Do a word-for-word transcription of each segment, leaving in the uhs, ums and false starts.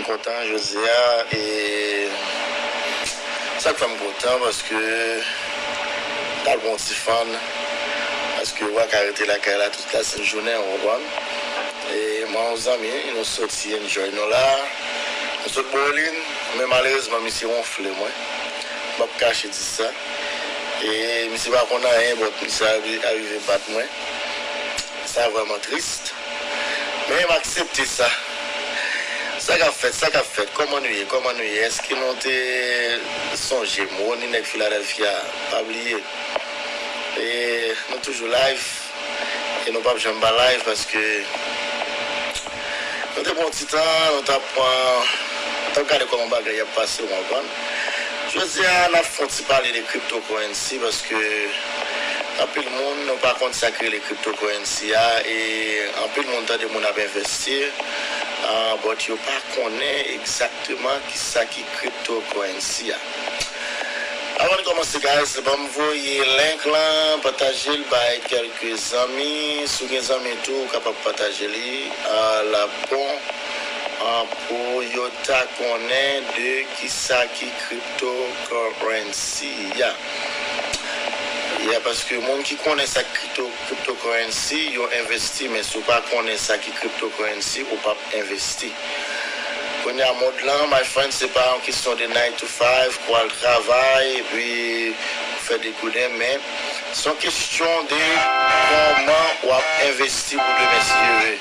Kontan jodi a, e sa k fè m kontan, paske m t al pran yon ti fann, paske ou pa ka rete lakay la tout la sent jounen, ou konprann? E mwen yon zanmi, nou soti enjoy nou la. Nou sot bowling, men malerezman misye wonfle mwen. M p ap kache di sa. E misye pa konn anyen, but misye a- arive bat mwen. Sa vrèman tris. Men m aksepte sa. Sa k ap fèt, sa k ap fèt. Kòman nou ye? Kòman nou ye? Èske nou te sonje m? Rony nèg Philadelphia, pa bliye. E nou toujou live. E nou p ap janm pa live paske nou te pran yon ti tan, nou t ap pran, nou t ap gade kòman bagay y ap pase, ou konprann? Jodi a, n ap fè yon ti pale de cryptocurrency paske anpil moun nou pa konn sa k rele cryptocurrency a, e anpil moun tande moun ap envesti, ah, but yo pa konnen egzakteman kisa ki cryptocurrency a. Avan n kòmanse, guys, ban m voye link lan, pataje l bay kèlke zanmi. Si w gen zanmi tou, ou kapab pataje li. Ah, l ap bon, ah, pou yo ta konnen de kisa ki cryptocurrency a. Yeah, paske moun ki konnen sa k crypto, cryptocurrency, yo envesti, men si w pa konnen sa ki cryptocurrency, ou p ap envesti. Kounye a, mond lan, my friend, se pa yon kesyon de nine to five, pou al travay, epi ou fè de gouden, men se yon kesyon de kòman w ap envesti pou demen, si Dye vle.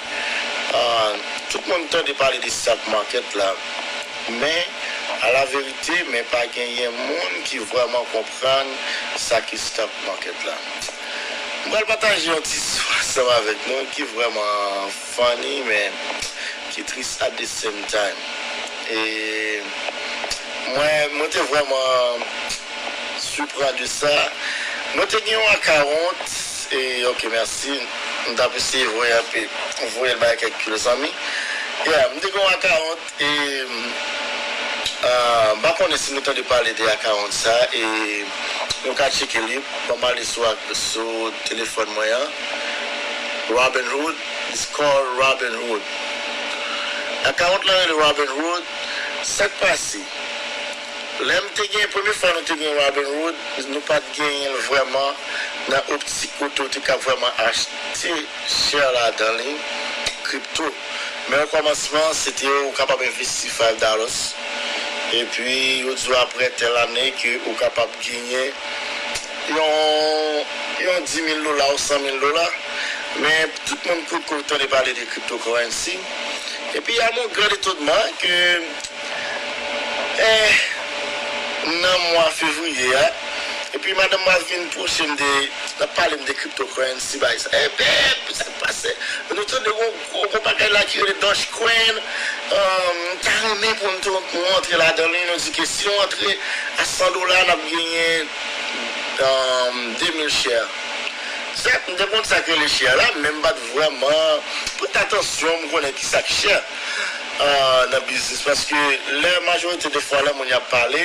Ah, tout moun tande pale de stock market la, men, a la verite, men pa genyen moun ki vrèman konprann sa ki stock market la. M pral pataje yon ti istwa ansanm avèk nou ki vrèman funny, men ki tris at the same time. E mwen, mwen te vrèman sipran de sa. Mwen te gen yon account, e, ok, mèsi. M t ap eseye voye anpe, voye l bay kèk zanmi. Yeah, m te gen yon account, e, ah, m pa konnen si nou tande pale de account sa, e nou ka tcheke li. Ban m ale sou, sou telefòn mwen an. Robinhood, it's called Robinhood. Account lan rele Robinhood. Sa k pase? Lè m te gen, premye fwa nou te gen Robinhood, nou pa t genyen l vrèman nan optik kote w te ka vrèman achte share ladan li, kripto. Men o kòmansman, se te ou kapab envesti five dollars. Epi, yo di w apre tèl ane ke ou kapab genyen yon, yon dis mil dola ou san mil dola. Men tout moun potko tande pale de cryptocurrency. Epi, à mon grand étonnement, ke, eh, nan mwa fevriye a, epi madanm mwen vin pwoche m de, l ap pale m de cryptocurrency, bay sa. Eh, babe, sa k pase? Nou tande yon gwo, gwo bagay la ki rele Dogecoin. Um, m ta renmen pou nou tou, nou antre ladan li. Nou di ke si nou antre a san dola, n ap genyen, um, de mil share. Sèt, m te konn sa k rele share la, men m pa t vrèman pote atansyon, m konnen ki sa k share, ah, nan biznis. Paske lè majorite de fwa, lè moun y ap pale,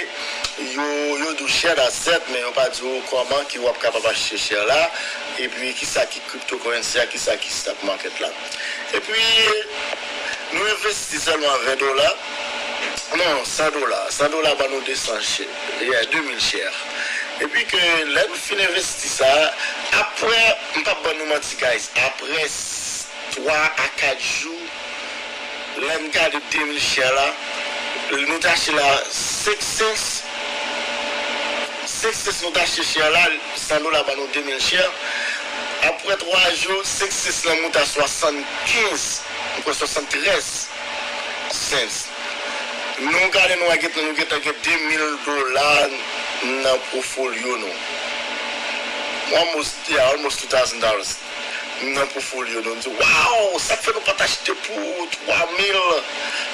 yo, yo di w share la, sèt, men yo pa di w kòman ki w ap kapab achte share la, epi ki sa ki cryptocurrency a, ki sa ki stock market la. Epi, nou envesti sèlman ven dola. Non, san dola. San dola ban nou de san share. Yeah, de mil share. Epi ke lè nou fin envesti sa, apre, m p ap ban nou manti, guys, apre s- twa a kat jou, lè n gade de mil share la, nou t achte la senk sens. Senk sens nou t achte share la, san dola ban nou de mil share. Apre twa jou, senk sens lan moute a swasannkenz, m kwè swasanntrèz sens. Nou gade, nou wè gentan, nou gentan gen de mil dola nan portfolio nou. Almost, yeah, almost two thousand dollars nan portfolio nou. Nou di, "Wow, sa k fè nou pa t achte pou twa mil?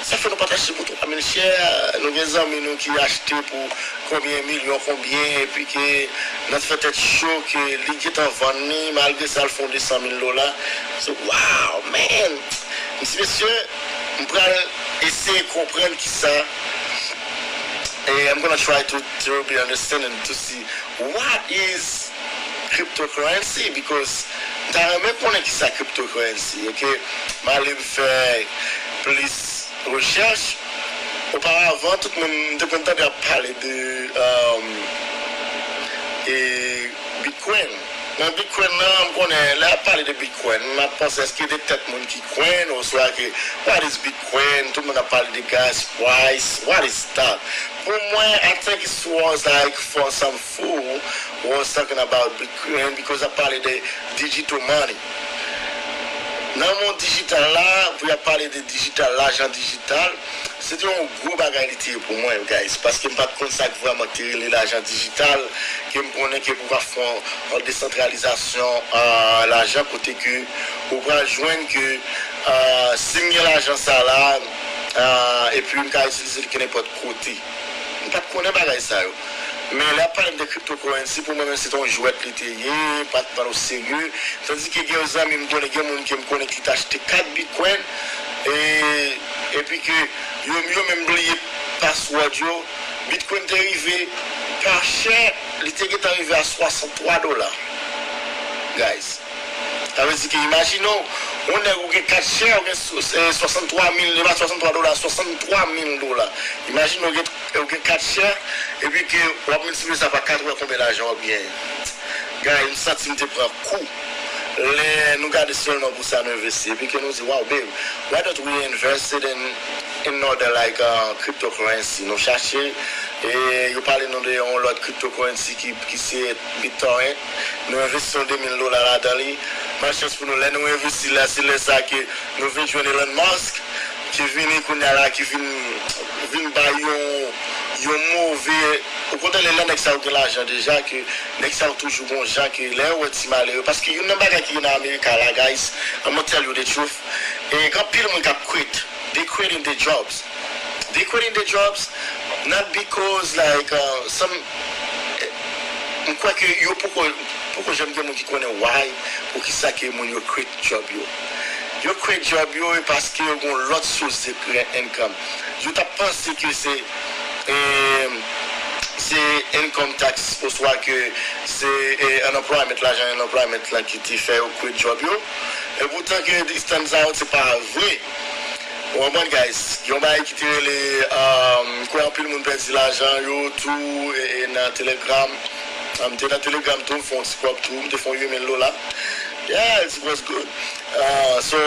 Sa k fè nou pa t achte pou twa mil share?" Nou gen zanmi nou ki achte pou konbyen milyon, konbyen, epi ke nan fè tèt cho ke li gentan vann li, malgre sa, l fè yon de san mil dola. So, wow, man! M di, "Mesye, m pral eseye konprann ki sa." And I'm gonna try to, to be understanding to see what is cryptocurrency, because m ta renmen konnen ki sa cryptocurrency, ok? M ale m fè plis rechèch, Oparavan, tout moun, m te konn tande ap pale de um, e, Bitcoin. Nan Bitcoin nan, m konnen, lè ap pale de Bitcoin, m ap panse èske de tèt moun ki kwenn, oswa ke, what is Bitcoin? Tout moun ap pale de gas price, what is that? Pou mwen, I think it was like for some fool was talking about Bitcoin because ap pale de digital money. Nan mond dijital la, pou y ap pale de dijital, lajan dijital, se te yon gwo bagay li te ye pou mwen, guys, paske m pa t konn sa k vrèman ki te rele lajan dijital, ke m konnen ke pou w ka fè yon, yon desantralizasyon a lajan kote ke ou pral jwenn ke a, si m gen lajan sa la, a, epi m ka itilize l kenenpòt kote. M pa t konnen bagay sa yo. Men lè ap pale m de cryptocurrency, pou mwen menm se te yon jwèt li te ye, m pa t pran l o serye. Tandike gen zanmi m konnen, gen moun ke m konnen ki t achte kat Bitcoin, e, epi ke yo, yo menm bliye password yo. Bitcoin te rive pa chè, li te gentan rive a swasanntwa dola. Guys. Sa vle di ke imajine w, yon nèg ou gen kat share, ou gen swasanntwa mil, e pa swasanntwa dola, swasanntwa mil dola. Imajine w gen, ou gen kat share, epi ke w ap miltipliye sa pa kat, ou wè konbyen lajan w ap genyen. Guys, m santi m te pran kou. Lè nou gade sèlman pou sa nou envesti, epi ke nou di, wow, babe, why don't we invest it in, in other like uh, cryptocurrency? Nou chache, e yo pale nou de yon lòt cryptocurrency ki, ki se BitTorrent. Nou envesti yon de mil dola ladan li. Malchans pou nou, lè nou envesti la, se lè sa ke nou vin jwenn Elon Musk, ki vini kounye a la, ki vin, vin bay yon, yon move. Ou konn tande lè nèg sa yo gen lajan deja, ke nèg sa yo toujou gon jan ke lè yo wè ti malere. Paske youn nan bagay ki gen nan Amerika la, guys, I'm gonna tell you the truth. E gen anpil moun k ap quit. They quitting their jobs. They quitting their jobs not because like uh, some m kwè ke yo poko poko janm gen moun ki konnen why, poukisa ke moun yo quit job yo. Yo quit job yo e paske yo gon lòt sous de income. Yo t ap panse ke se e, se income tax oswa ke se e, unemployment, lajan unemployment lan ki te fè yo quit job yo. E poutan ke it turns out se pa vre. Ou konprann, guys? Yon bagay ki te rele, um, m kwè anpil moun pèdi lajan yo tou e, e nan Telegram. Um, m te nan Telegram tou, m fè yon ti kòb tou, m te fè yon uit mil dola. Yeah, it was good. Uh, so,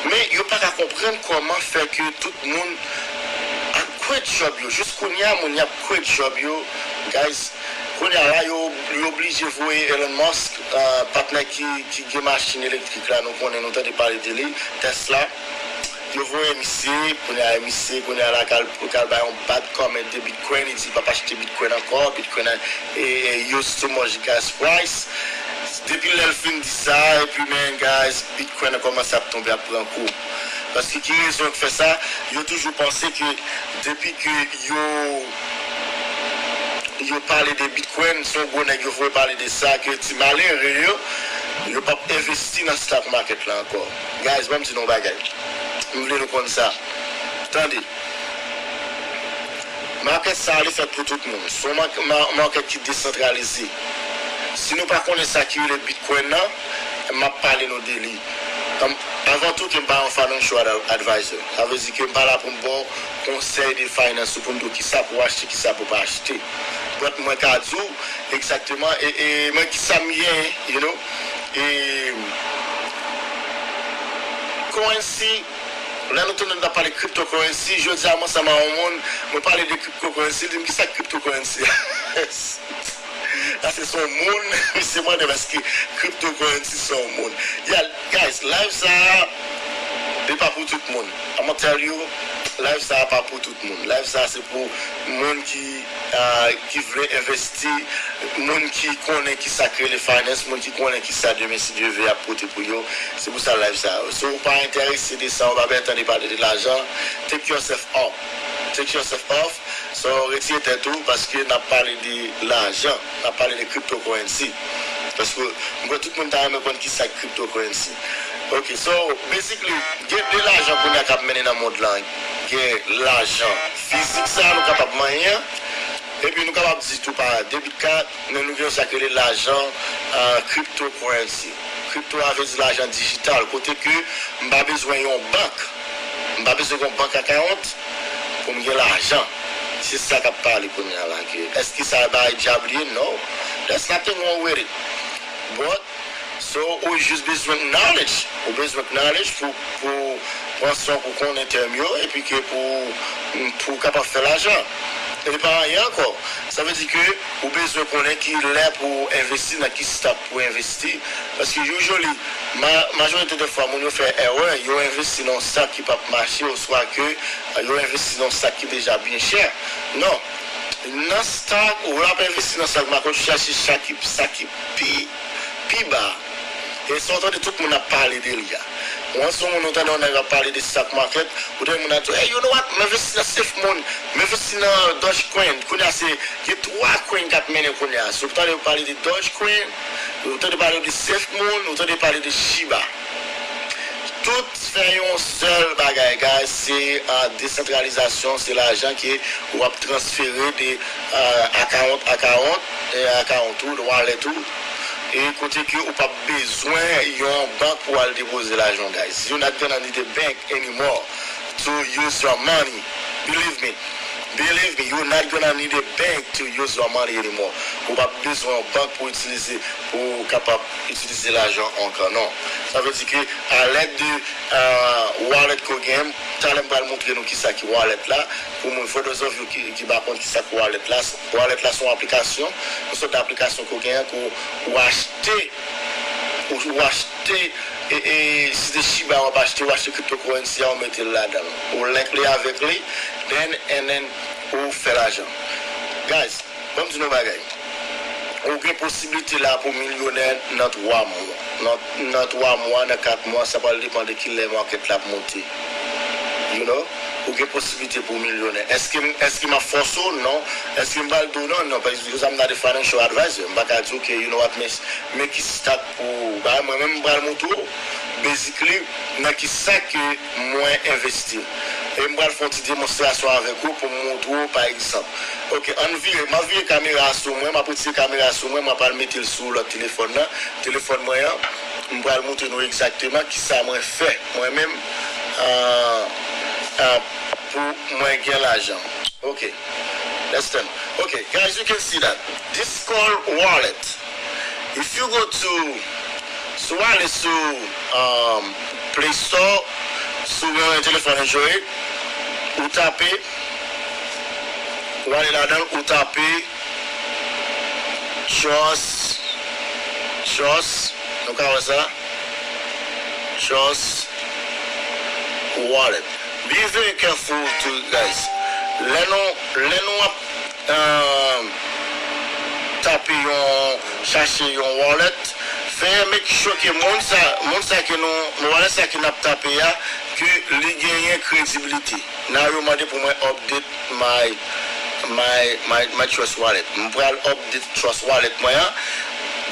men yo pa ka konprann kòman fè ke tout moun ap quit job yo. Jis kounye a, moun y ap quit job yo, guys. Kounye a la, yo, yo oblije voye Elon Musk, uh, patnè ki, ki gen machin elektrik la, nou konnen, nou tande pale de li, Tesla. Yo voye misye, kounye a misye, kounye a la, k al, k al bay yon bad comment de Bitcoin, li di l p ap achte Bitcoin ankò, Bitcoin a, e, e, used too much gas price. Depi lè l fin di sa, epi men, guys, Bitcoin an kòmanse ap tonbe, ap pran kou. Paske ki rezon k fè sa? Yo toujou panse ke depi ke yo yo pale de Bitcoin, se yon gwo nèg yo voye pale de sa, ke ti malere yo, yo p ap envesti nan stock market la ankò. Guys, ban m di nou yon bagay. M vle nou konn sa. Tande. Market sa a, li fèt pou tout moun. Se yon ma- ma- market ki desantralize. Si nou pa konnen sa ki rele Bitcoin nan, m ap pale nou de li. Anvan tou, ke m pa yon financial ad- advisor. Sa vle di ke m pa la pou m ba w konsèy de finance ou pou m di w kisa pou w achte, kisa pou w pa achte. But mwen ka di w egzakteman e, e mwen kisa m gen, you know. E currency, lè nou tounen nou ta pale cryptocurrency, jodi a mwen ansanm a yon moun, mwen pale de cryptocurrency, li di m kisa cryptocurrency. Paske se yon moun, misye mande m èske cryptocurrency se yon moun. Yeah, guys, live sa a, li pa pou tout moun. I'm gonna tell you, live sa a pa pou tout moun. Live sa a se pou moun ki, ah, ki vle envesti, moun ki konnen kisa k rele finance, moun ki konnen kisa demen si Dye vle ap pote pou yo. Se pou sa live sa a. Si w pa enterese de sa, w pa bezwen tande pale de lajan, take yourself off. Take yourself off. So, retire tèt ou, paske n ap pale de lajan, n ap pale de cryptocurrency. Paske m kwè tout moun ta renmen konn ki sa k cryptocurrency. Ok, so, basically, gen de lajan kounye a k ap mennen nan mond lan. Gen lajan fizik sa a nou kapab manyen an, epi nou kapab di tou pa debit card, men nou gen sa k rele lajan, ah, cryptocurrency. Crypto a vle di lajan dijital, kote ke m pa bezwen yon bank. M pa bezwen gen yon bank account pou m gen lajan. Se sa k ap pale kounye a la ke èske sa bagay dyab li ye? No. There's nothing wrong with it. But so ou jis bezwen knowledge. Ou bezwen knowledge pou pou pran swen pou konnen tèm yo epi ke pou pou kapab fè lajan. E pa anyen ankò. Sa vle di ke ou bezwen konnen ki lè pou envesti, nan ki stock pou envesti. Paske usually, ma, majorite de fwa, moun yo fè erè, yo envesti nan yon stock ki p ap mache, oswa ke eh, yo envesti nan yon stock ki deja byen chè. Non. Nan stock, ou ap envesti nan stock market, ou chache stock ki, stock ki pi, pi ba. E sa w tande tout moun ap pale de li a. Wan sou moun ou tande yon nèg ap pale de stock market, ou tande moun ap di, hey, you know what, m envesti nan Safe Moon, m envesti nan Dogecoin. Kounye a se, gen twa coin k ap mennen kounye a. Si w tande yo pale de Dogecoin, ou tande pale de Safe Moon, ou tande pale de Shiba. Tout fè yon sèl bagay, guys, se uh, desantralizasyon, se lajan ke w ap transfere de uh, account, account, e account ou, wallet ou, e kote ke ou p ap bezwen yon bank pou al depoze lajan, guys. You're not gonna need a bank anymore to use your money. Believe me. Believe me, you're not gonna need a bank to use your money anymore. Ou p ap bezwen yon bank pou itilize, pou kapab itilize lajan ankò, non. Sa vle di ke a lèd de uh, wallet ke w gen, talè m pral montre nou kisa ki wallet la. Pou moun, for those of you ki, ki pa konn kisa ki wallet la, wallet la se yon aplikasyon, yon sòt aplikasyon ke w gen pou w achte, ou, ou achte, e, e, si se Shiba w ap achte, ou achte cryptocurrency a, ou mete l ladan l. Ou link li avèk li, then, and then, ou fè lajan. Guys, ban m di nou yon bagay. Ou gen posiblite la pou milyonè nan twa mwa. Nan, nan twa mwa, nan kat mwa, sa pral depann de kilè market la ap monte. You know? Ou gen posiblite pou milyonè. Èske, èske m ap fòse w? Non. Èske m pral di w non? Non. Paske I'm not a financial advisor. M pa ka di w ke, you know what, men, men ki stock pou, ba, mwen menm m pral montre w, basically, nan ki sa ke mwen envesti. E m pral fè yon ti demonstrasyon avèk ou pou m montre w, pa egzanp. Ok, ann vire. M ap vire kamera a sou mwen, m ap retire kamera a sou mwen, m ap al mete l sou lòt telefòn nan. Telefòn mwen an, m pral montre nou egzakteman kisa mwen fè, mwen menm, uh, uh, pou mwen gen lajan. Ok, let's turn. Ok, guys, you can see that. This is called wallet. If you go to, si w ale sou um, Play Store, si w gen yon telefòn Android, ou tape, ou ale ladan l, ou tape Trust, Trust, nou ka wè sa, Trust Wallet. Be very careful too, guys. Lè nou, lè nou ap uh, tape yon, chache yon wallet, fè make sure ke moun sa, moun sa ke nou, wallet sa ke n ap tape a, ke li genyen kredibilite. Nan yo mande pou mwen update my, my, my, my Trust Wallet. M pral update Trust Wallet mwen an.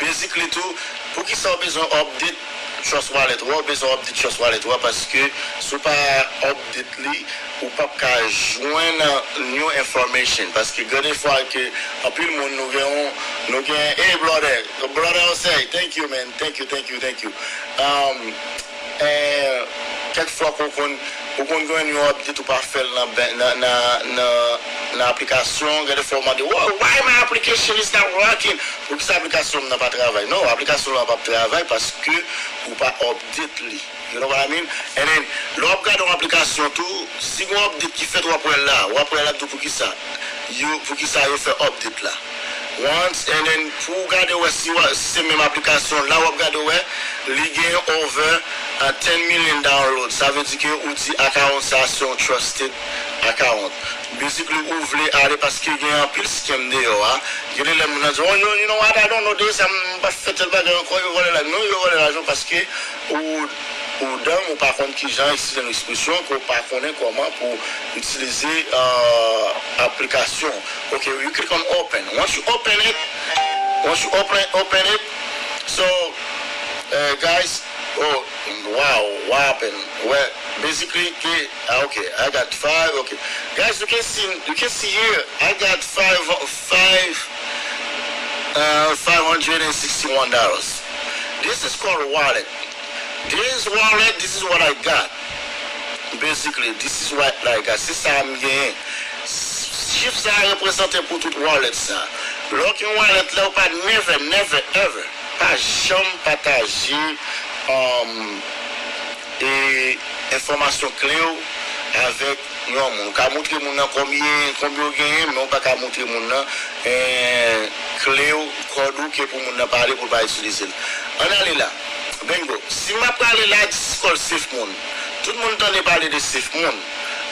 Basically tou, poukisa w bezwen update Trust Wallet ou a, ou bezwen update Trust Wallet ou a, paske si w pa update li, ou p ap ka jwenn new information. Paske gen de fwa ke anpil moun nou gen yon, nou gen, hey brother, brother Jose, thank you man, thank you, thank you, thank you. Um, eh, kèk fwa ke w konn, ou konn gen yon update ou pa fè l nan, nan, nan, nan, nan aplikasyon, gen de fwa w mande, "Why, why my application is not working?" Poukisa aplikasyon m nan pa travay? Non, aplikasyon w lan p ap travay paske ou pa update li. You know what I mean? And then, lè w ap gade yon aplikasyon tou, si gen yon update ki fèt, w ap wè l la. W ap wè l la tou poukisa. Yo, poukisa yo fè update la. Once, and then, pou w gade wè si, w, si se menm aplikasyon la, w ap gade wè, li gen over uh, ten million download. Sa vle di ke ou di account sa se yon trusted account. Basically, ou vle ale paske gen anpil scam deyò a. Gen de lè moun nan di, "Oh, you, you know what, I don't know this, m pa fè tèl bagay ankò, yo vòlè la." Non, yo vòlè lajan paske ou, ou dam, ou pa konn kijan, excusez l'expression, ke ou pa konnen kòman pou itilize uh, aplikasyon. Ok, you click on open. Once you open it, once you open, open it, so, uh, guys, oh, wow, what happened? Well, basically, okay, ah, okay, I got five, okay. Guys, you can see, you can see here, I got five, five, uh, five hundred and sixty-one dollars. This is called wallet. This wallet, this is what I got. Basically, this is what I got. Se sa m genyen. Chif sa a reprezante pou tout wallet sa. Lè w gen yon wallet la, ou pa never, never, ever, pa janm pataje um, e, enfòmasyon kle w avèk yon moun. Ou ka montre moun nan konbyen, konbyen w genyen, men ou pa ka montre moun nan eh, kle w, kòd ou ke pou moun nan pale pou l pa itilize l. Ann ale la. Bingo. Si m ap prale la, this is called Safe Moon. Tout moun tande pale de Safe Moon.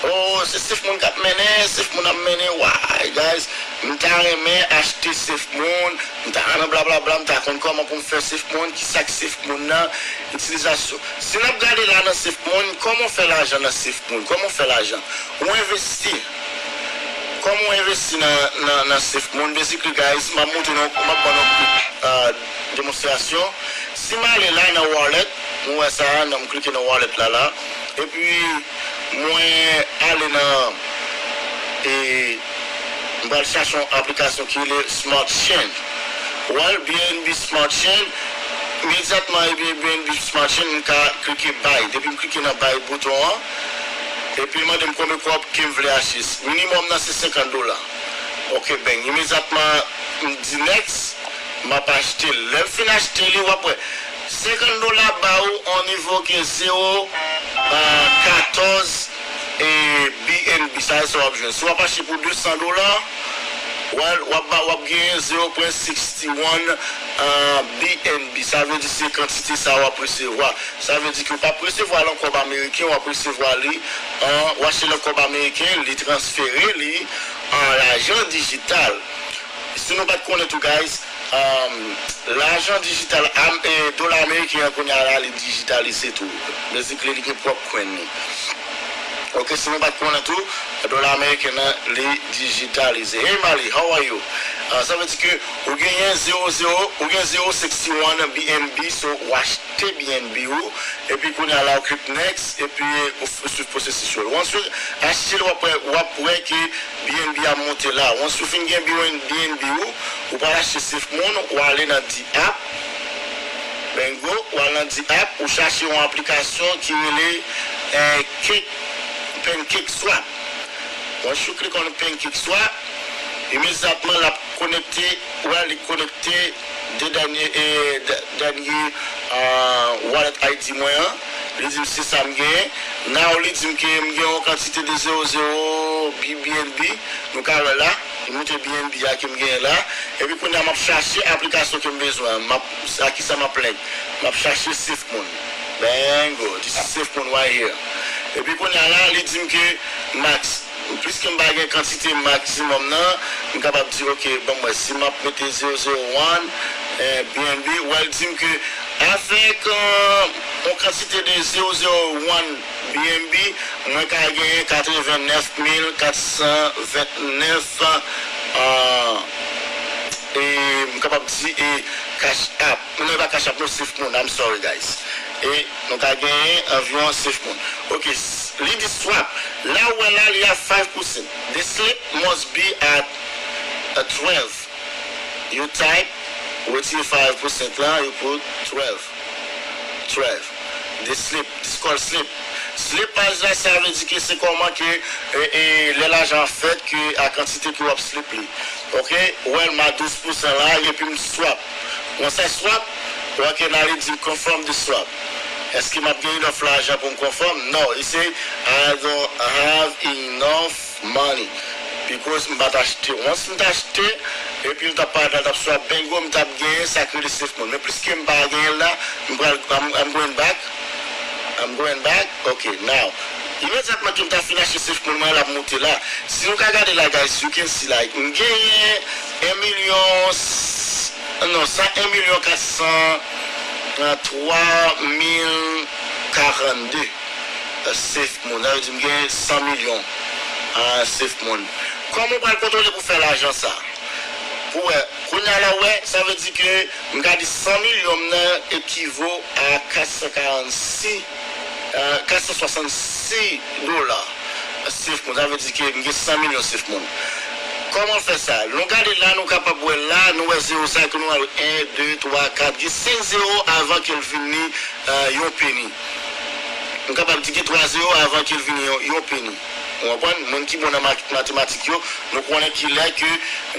Oh, se Safe Moon k ap mennen, Safe Moon ap mennen. Why, guys? M ta renmen achte Safe Moon, m ta renmen blablabla, m ta konn kòman pou m fè Safe Moon, ki sa k Safe Moon nan, itilizasyon. Si n ap gade la nan Safe Moon, kòman w fè lajan nan Safe Moon? Kòman w fè lajan? Ou envesti. Kòman w envesti nan, nan, nan Safe Moon? Basically, guys, m ap montre nou, m ap ban nou uh, demonstrasyon. Si m ale la nan wallet, nou wè sa, nan m klike nan wallet la la. Epi, mwen ale nan, e, m pral chache yon aplikasyon ki rele Smart Chain. Well, B N B Smart Chain, imedyatman, ebyen, B N B Smart Chain, m ka klike buy. Depi m klike nan buy bouton an, epi l mande m konbyen kòb ke m vle achte. Minimòm nan se senkant dola. Ok, bang. Imedyatman, m di next, m ap achte l. Lè m fin achte li, w ap wè. Senkant dola ba ou on nivo ke zewo katòz e B N B. Sa e sa w ap jwenn. Si w ap achte pou de san dola, w ap, w ap, w ap genyen zewo pwen sixty one B N B. Sa vle di se kantite sa w ap resevwa. Sa vle di ke w p ap resevwa l an kòb ameriken, w ap resevwa li an, w achte l an kòb ameriken, li transfere li an lajan dijital. Si nou pa t konnen tou, guys, um, lajan dijital, am, e, dola ameriken an kounye a la, li dijitalize tou. Basically, li gen pwòp coin li. Ok, si nou pa t konnen tou, dola ameriken nan, li dijitalize. Hey Mali, how are you? Ah, sa vle di ke ou genyen zewo zewo, ou gen zewo sixty one B N B, so w achte B N B ou, epi kounye a la, ou klik next, epi ou f- ou swiv pwosesis yo. Once ou achte l, w ap wè, w ap wè ke B N B ap monte la. Once ou fin gen B N B ou, ou pral achte Safe Moon, ou ale nan The App. Bingo, ou al nan The App, ou chache yon aplikasyon ki rele eh, Cake, Pancake Swap. Once you click on Pancake Swap, imedyatman l ap konekte, ou wè li konekte de dènye, eh, dè- dènye ah, wallet I D mwen an. Li di m se sa m genyen. Now li di m ke m gen yon kantite de zewo zewo B- B N B. Nou ka wè la, li montre B N B a ke m genyen la. Epi kounye a m ap chache aplikasyon ke m bezwen an. M ap, a kisa m ap link? M ap chache Safe Moon. Bingo, this is Safe Moon right here. Epi kounye a la, li di m ke max, piske m pa gen kantite maksimòm nan, m kapab di, ok, ban m wè, si m ap mete zewo zewo one, eh, B N B, w al di m ke avèk eh, yon kantite de zewo zewo one B N B, mwen ka genyen katreven nèf mil kat san vennèf eh, e m kapab di e Cash App. Non, e pa Cash App, non, Safe Moon. I'm sorry, guys. E nou ka genyen anviwon Safe Moon. Ok, s- li di swap. La ou wè la, li a five percent. The slip must be at a twelve. You type, retire five percent la, you put twelve. Twelve. The slip, this called slip. Slip price la, sa vle di ke se kòman ke e, e, lè lajan an fèt, ke a kantite ke w ap slip li. Ok, well, m a douz pousan la, epi m swap. Once I swap, ok, now li di m confirm the swap. Èske m ap gen enough lajan pou m confirm? No, he say I don't have enough money. Because m pa t achte. Once m t achte, epi l t ap parèt la, l t ap swap, bingo, m t ap genyen sa k rele Safe Moon. Men pliske m pa genyen l la, m pral, I'm, I'm going back. I'm going back. Ok, now. Imedyatman ke m ta fin achte Safe Moon mwen, l ap monte la. Si nou ka gade la, guys, you can see, like, m genyen en milyon, non, sa en milyon kat san twa mil karannde Safe Moon. Sa vle di m gen san milyon ah, Safe Moon. Kòman w pral kontwole pou fè lajan sa? Pou wè, kounye a la, wè, sa vle di ke m ka di san milyon m nan ekivo a kat san karannsis, eh, kat san swasannsis dola Safe Moon. Sa vle di ke m gen san milyon Safe Moon. Kòman fè sa? Nou gade la, nou kapab wè la, nou wè zewo sa ke nou wè en, de, twa, kat, gen senk zewo avan ke l vin ni eh, yon peni. m kapab di gen twa zewo avan ke l vini yon, yon peni. Ou konprann? Moun ki bon nan mat-, matematik yo, nou konnen kilè ke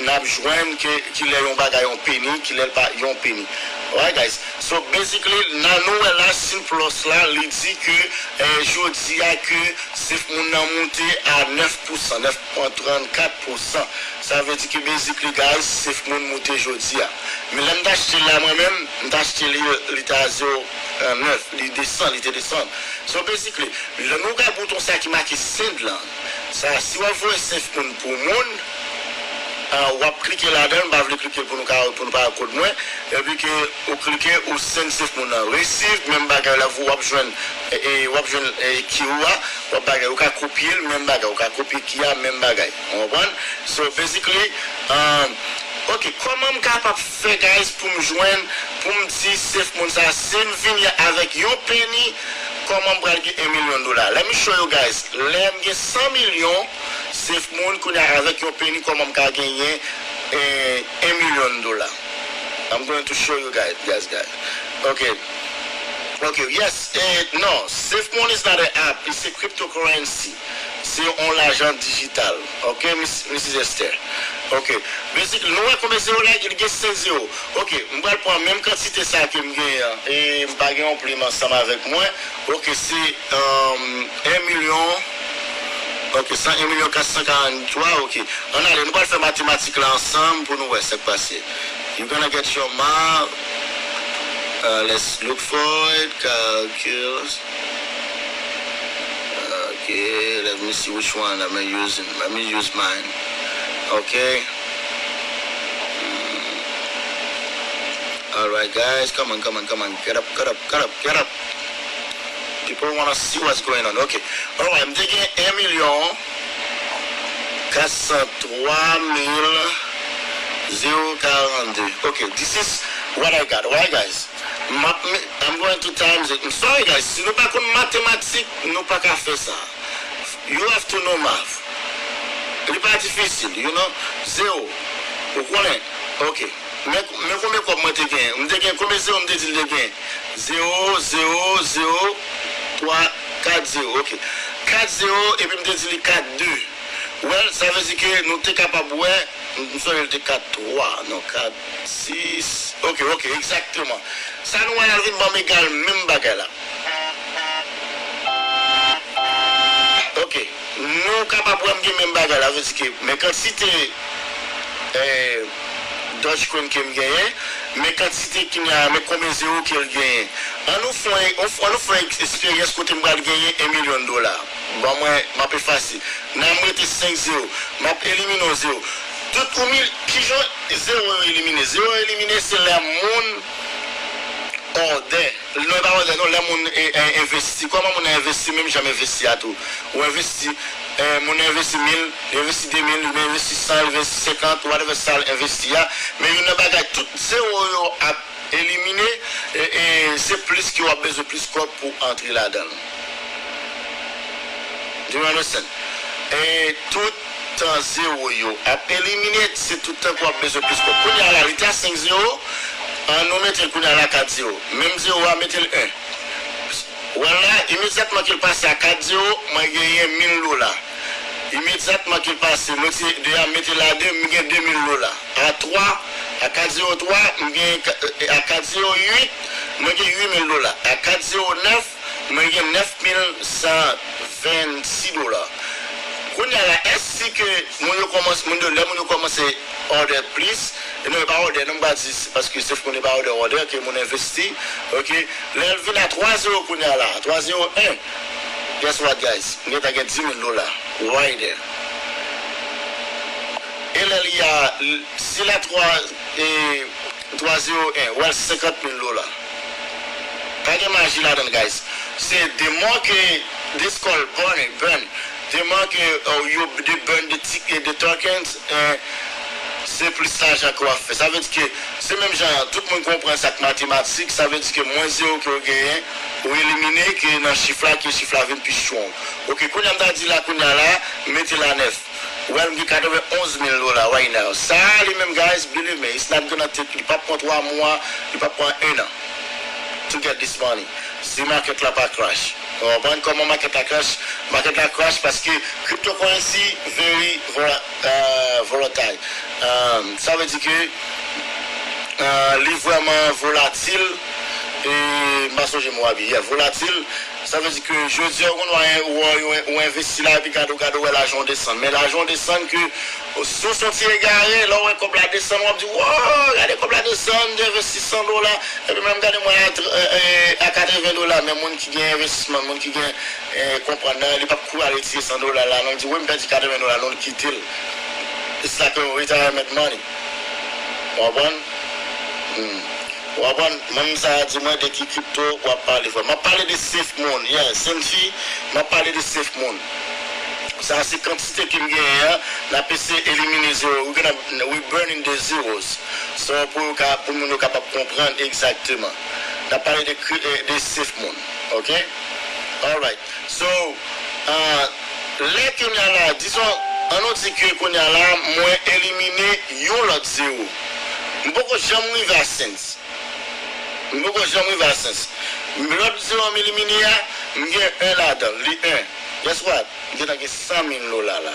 n ap jwenn ke, kilè yon bagay yon peni, kilè l pa yon peni. Alright, guys. So, basically, nan nou wè la, Simplot la, li di ke, eh, jodi a ke Safe Moon nan moute a nèf pousan, nèf pwen trannkat pousan. Sa vle di ke, basically, guys, Safe Moon moute jodi a. Men lè m t achte l la, mwen menm, m t achte li, li te a zewo nèf, li desann, li te desann. So, basically, lè nou gade bouton sa ki make send lan, sa, si w ap voye Safe Moon pou moun, ah, w ap klike ladan l, m pa vle klike l pou nou ka, pou nou pa wè kòd mwen, epi ke ou klike, ou send Safe Moon nan. Receive, menm bagay la, w ap jwenn, e, e, w ap jwenn, e, key ou a, w ap bagay, ou ka kopye l, menm bagay, ou ka kopye key a, menm bagay. Ou konprann? So, basically, um, ok, kòman m kapab fè, guys, pou m jwenn, pou m di Safe Moon sa, si m vini avèk yon peni, kòman m pral gen yon milyon dola? Let me show you, guys. Lè m gen san milyon, Safe Moon, kounye a avèk yon peni, kòman m ka genyen, eh, yon milyon dola? I'm going to show you guys, guys, guys. Ok. Ok, yes, eh, no, Safe Moon is not an app, it's a cryptocurrency. Se yon lajan dijital. Ok, Miss, Missus Esther. Ok. Basic, nou wè konbyen zewo la, li gen senk zewo. Ok, m pral pran menm kantite sa ke m genyen an. E m pa gen yon plim ansanm avèk mwen. Ok, se, um, yon milyon. Ok, se yon milyon kat san karanntwa. Ok. Ann ale, nou pral fè matematik la ansanm pou nou wè sa k pase. You gonna get your ma-, uh, let's look for it. Calculus. Okay, let me see which one I'm using. Let me use mine. Okay. Mm. All right, guys, come on, come on, come on. Get up, get up, get up, get up. People wanna see what's going on. Okay. All right, m te gen yon milyon kat san twa mil zewo karannde. Okay, this is what I got. All right, guys. M ap me-, I'm going to times it. I'm sorry, guys. Si nou pa konn matematik, nou pa ka fè sa. You have to know math. Li pa difisil, you know. Zewo. Ou konnen? Ok. Men, men konbyen kòb mwen te gen? M te gen konbyen zewo m te di l te gen? Zewo, zewo, zewo, twa, kat zewo. Ok. Kat zewo, epi m te di li kat de. Well, sa vle di ke nou te kapab wè, m, m sonje l te kat twa, non, kat sis. Ok, ok, egzakteman. Sa nou wè la vin ban m egal menm bagay la. Ok, nou kapab wè m gen menm bagay la, vle di ke, men kantite, eh, Dogecoin ke m genyen, men kantite ki gen, men konbyen zewo ke l genyen. An nou fè, an nou fè eksperyans kote m pral genyen yon milyon dola. Ban mwen, m ap efase. Nan m rete senk zewo. M ap elimine yon zewo. Tout ou mil, kijan zewo yo elimine? Zewo yo elimine se lè moun òdè. Non, e pa òdè, non, lè moun e, e, envesti. Kòman moun nan envesti, menm jan m envesti a tou. Ou envesti, e, moun nan envesti mil, li envesti de mil, li envesti san, li envesti senkant, whatever sa l envesti a. Men youn nan bagay, tout zewo yo ap elimine, e, e, se plis ke w ap bezwen plis kòb pou antre ladan l. Do you understand? E tout tan zewo yo ap elimine, se tout tan ke w ap bezwen plis kòb. Kounye a la, li te a senk zewo, an nou mete l kounye a la kat zewo. Menm zewo a, mete l en. Wè la, imedyatman ke l pase a kat zewo, mwen genyen mil dola. Imedyatman ke l pase, mwen ti de a mete la de, m gen de mil dola. A twa, a kat zewo twa, m gen ka-, a kat zewo uit, mwen gen uit mil dola. A kat zewo nèf, mwen gen nèf mil san vennsis dola. Kounye a la, èske moun yo kòmanse, moun yo, lè moun yo kòmanse òdè plis, e non, e pa òdè, non, m pa di, se paske se moun e pa òdè, òdè, ke moun envesti, ok? Lè l vin a twa zewo kounye a la, twa zewo en, guess what, guys? M gentan gen dis mil dola, right there. E lè li a, si la twa, e, twa zewo en, well, senkant mil dola. Pa gen maji ladan l, guys. Se the more ke this call burn, burn. The more ke, uh, you the burn the ticket, the tokens, eh, se plis lajan ke w ap fè. Sa vle di ke se menm jan, tout moun konprann sa k matematik, sa vle di ke mwens zewo ke w genyen, ou elimine ke nan chif la, ke chif la vin pi strong. Ok, kounye a m ta di la, kounye a la, mete la nèf. Well, m gen katrevenn onz mil dola right now. Sa a li menm, guys, believe me, it's not gonna take, li p ap pran twa mwa, li p ap pran en an to get this money. Si market la pa crash. Ou konprann kòman market la crash? Market la crash paske cryptocurrency very vola- uh, volatile. Um, sa vle di ke uh, li vrèman volatil. E m pa sonje mo a byen, yeah, volatil. Sa vle di ke jodi a ou konn wè ou, ou, ou envesti la epi gade ou gade ou wè lajan w desann. Men lajan w desann ke si w se yon ti egare, lè w wè kòb la desann, w ap di, wow, gade kòb la desann, m te envesti san dola, epi menm gade mwen a, a katreven dola, men moun ki gen envestisman, moun ki gen eh, konprann nan, li p ap kouri al retire san dola la, non, l di, wi, m pèdi katreven dola, non, l kite l. It's like a retirement money. Ou konprann? Hmm. Ou konprann? Moun sa a di mwen de ki crypto w ap pale, frè. M ap pale de Safe Moon. Yeah, Senfi, m ap pale de Safe Moon. Sa a se kantite ke m genyen an, n ap eseye elimine zewo. We gonna, we burning the zeros. So, pou, yo ka, pou moun yo kapab konprann egzakteman. N ap pale de, cri- eh, de Safe Moon. Ok? Alright. So, uh, lè kounye a la, dizon, an nou di ke kounye a la, mwen elimine yon lòt zewo. M poko janm rive a cents. M poko janm rive a cents. Lòt zewo m elimine a, m gen en ladan l, li en. Guess what? M gentan gen san mil dola la.